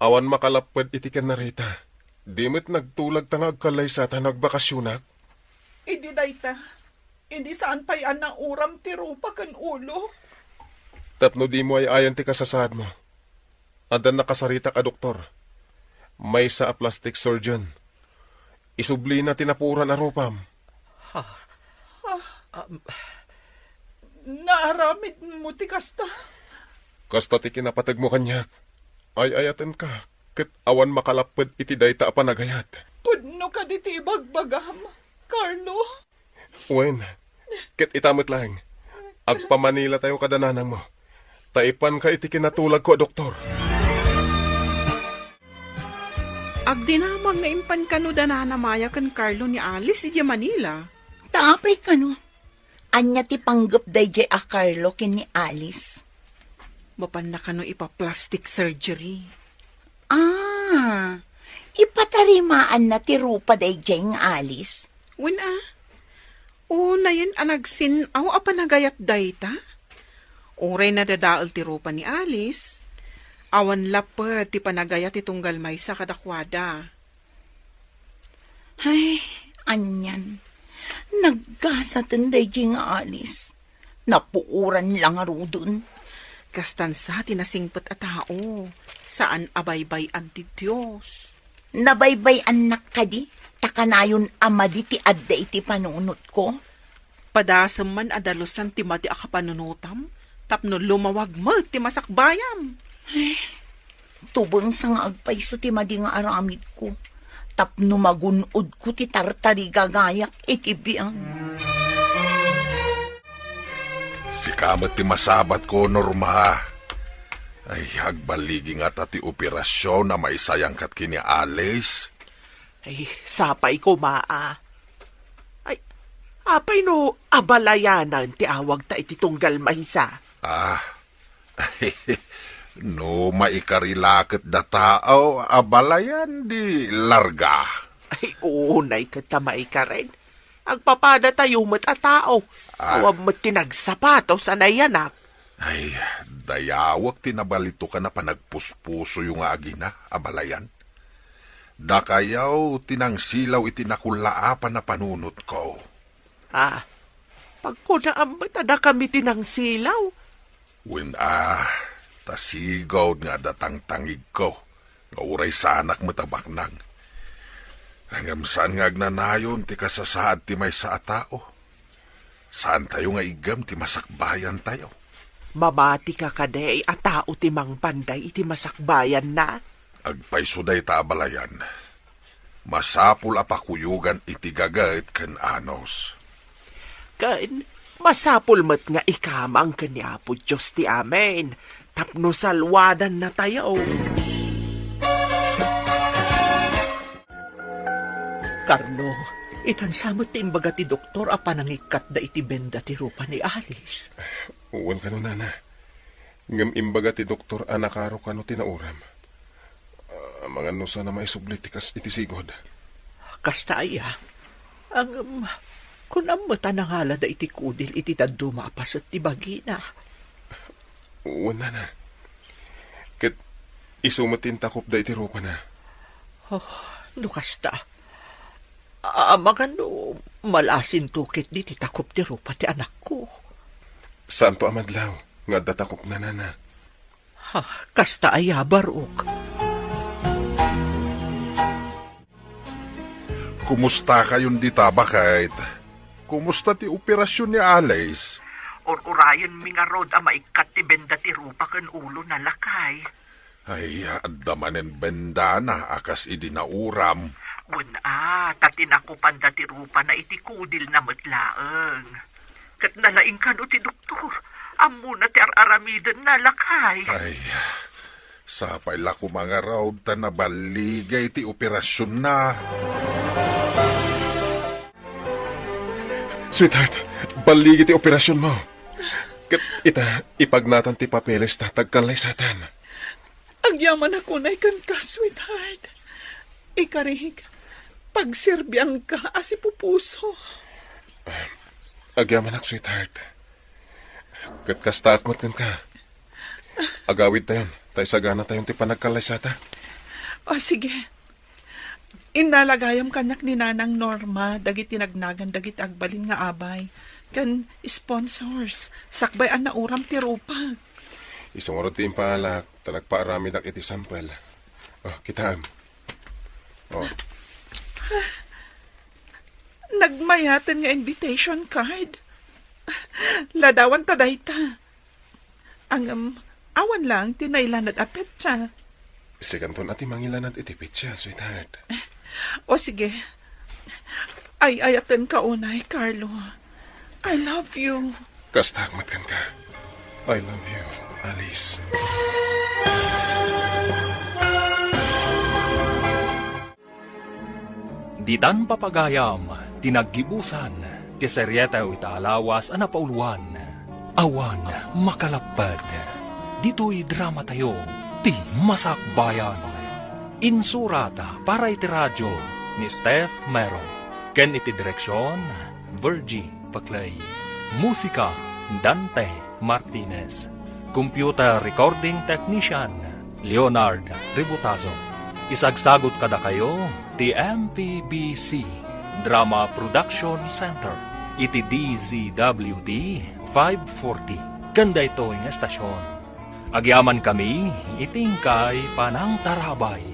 Awan makalapped iti ken ni Rita. Di met nagtulag ta nga agkallaysata no agbakasionak. Idi dayta, idi saan pay a nauram ti rupa ken ulok. Tapno dimo ay-ayan ti kasasaadmo. Adda nakasaritak a doktor. Maysa a plastic surgeon. Isublina ti napuoran a rupam. Ha? Ah, um, naaramidmo ti kasta? Kasta ti kinapategmo kaniak. Ay-ayatenka, ket awan makalapped iti dayta a panagayat. Pudno kadi ti ibagbagam, Carlo? Wen, ket ita met laeng, agpamanilatayo kada nanangmo, ta ipanka iti kinatulagko a doktor. Agdinamag nga impan kano da Nana Maya ken Carlo ni Alice idiay Manila. Ta apay kano? Ania ti panggep daydiay a Carlo ken ni Alice? Mapanna kano ipa-plastic surgery. Ah, ipatarimaanna ti rupa daydiay nga Alice? Wen a. Unayen a nagsin-aw a panagayat dayta? Uray nadadael ti rupa ni Alice, awan lapped ti panagayat ti tunggal maysa kadakuada. Ay, anian. Naggasaten daydiay nga Alice. Napuoran la ngaruden. Kastan sa ti nasingpet a tao, saan a baybay-an ti Dios. Nabaybay-annak kadi, ta kanayon a madi ti adda iti panunotko? Padasem man a dalusan ti madi a kapanunotam, tapno lumawag met ti masakbayam. Tubengsa nga agpayso ti madi nga aramidko, tapno magun-odko ti tartarigagayak iti biag. Sika met ti masabatko, Norma. Ay, agballigi ngata ti operasyon a maisayangkat ken ni Alice. Ay, sapay koma a. Ay, apay no abalayanan ti awagta iti tunggal maysa? Ah, no maikari la ket dataw, abalayan di larga. Ay, unay ket ta maikaren. Agpapadatayo met a tao. Ah. Awan met ti nagsapatos a nayanak. Ay, dayawek ti nabalitokan a panagpuspusoyo nga agina, abalayan. Dakayo ti nangsilaw iti nakullaapan a panunotko. Ah, pagkunaam met a dakami ti nangsilaw? Wen a, ta sigud nga adda tangtangigko, nga uray saanak met a baknang. Ngem saan nga agnanayon ti kasasaad ti maysa a tao. Saantayo nga iggem ti masakbayantayo. Mamatika kadi a tao ti mangpanday iti masakbayanna? Agpayso dayta abalayan. Masapul a pakuyogan iti gaget ken anus. Ken masapul met nga ikamang ken ni Apo Dios ti amin, tapno salwadannatayo. Carlo, itan sa met ti imbaga ti doktor a panangikkatda iti benda ti rupa ni Alice. Wen kano, nana. Ngem imbaga ti doktor a nakaro kano ti nauram. Ah, amangan no saan a maisubli ti kas iti sigud. Kasta aya. Ngem, kunam met a nangalada iti kudil iti dadduma a paset ti bagina. Wen, nana. Ket isu met ti intakopda iti rupana. Oh, no kasta. Amangan no malasinto ketdi ti takop ti rupa ti anakko. Saanto a madlaw nga adda takopna, nana. Ha, kasta aya, Barok. Kumustakayon dita, baket? Kumusta ti operasyon ni Alice? Ur-urayenmi ngarud a maikkat ti benda ti rupa ken ulona, lakay. Ay, adda manen bendana a kas idi nauram. Wen a, ta tinakopanda ti rupana iti kudilna met laeng. Ket nalaing kano ti doktor. Ammona ti ar-aramidenna, lakay. Ay, sapay la koma ngarud ta naballigay ti operasionna. Sweetheart, balligi ti operasionmo. Ket ita, ipagnatan ti papeles ta agkallaysatan. Agyamanak unay kenka, sweetheart. Ikarik, pagserbianka a sipupuso. Agyamanak, sweetheart. Ket kastaak met kenka. Agawidtayon, ta isaganatayon ti panagkallaysata. O, sige. Innala gayam kaniak ni Nanang Norma dagiti nagnagan dagiti agbalin nga abay ken sponsors sakbay a nauram ti rupak. Isu ngarud ti impaalak ta nagpaaramidak iti sampel. O, kitaem. O. Nagmayaten nga invitation card. Ladawanta dayta. Ngem, awan laeng ti nailanad a petsa. Sikanton a ti mangilanad iti petsa, sweetheart. O sige. Ay-ayatenka unay, Carlo. I love you. Kastaak met kenka. I love you, Alice. Ditan papagayam ti naggibusan ti serietew ita a lawas a napauloan, Awan Makalapped. Ditoy dramatayo, Ti Masakbayan. Insurat para iti radio ni Steph Mero, ken iti direksion, Virgie Paclay. Musika, Dante Martinez. Computer Recording Technician, Leonard Ributazo. Isagsagut kadakayo ti M P B C Drama Production Center iti D Z W T five forty ken daytoy nga estasion. Agyamankami iti inkay panangtarabay.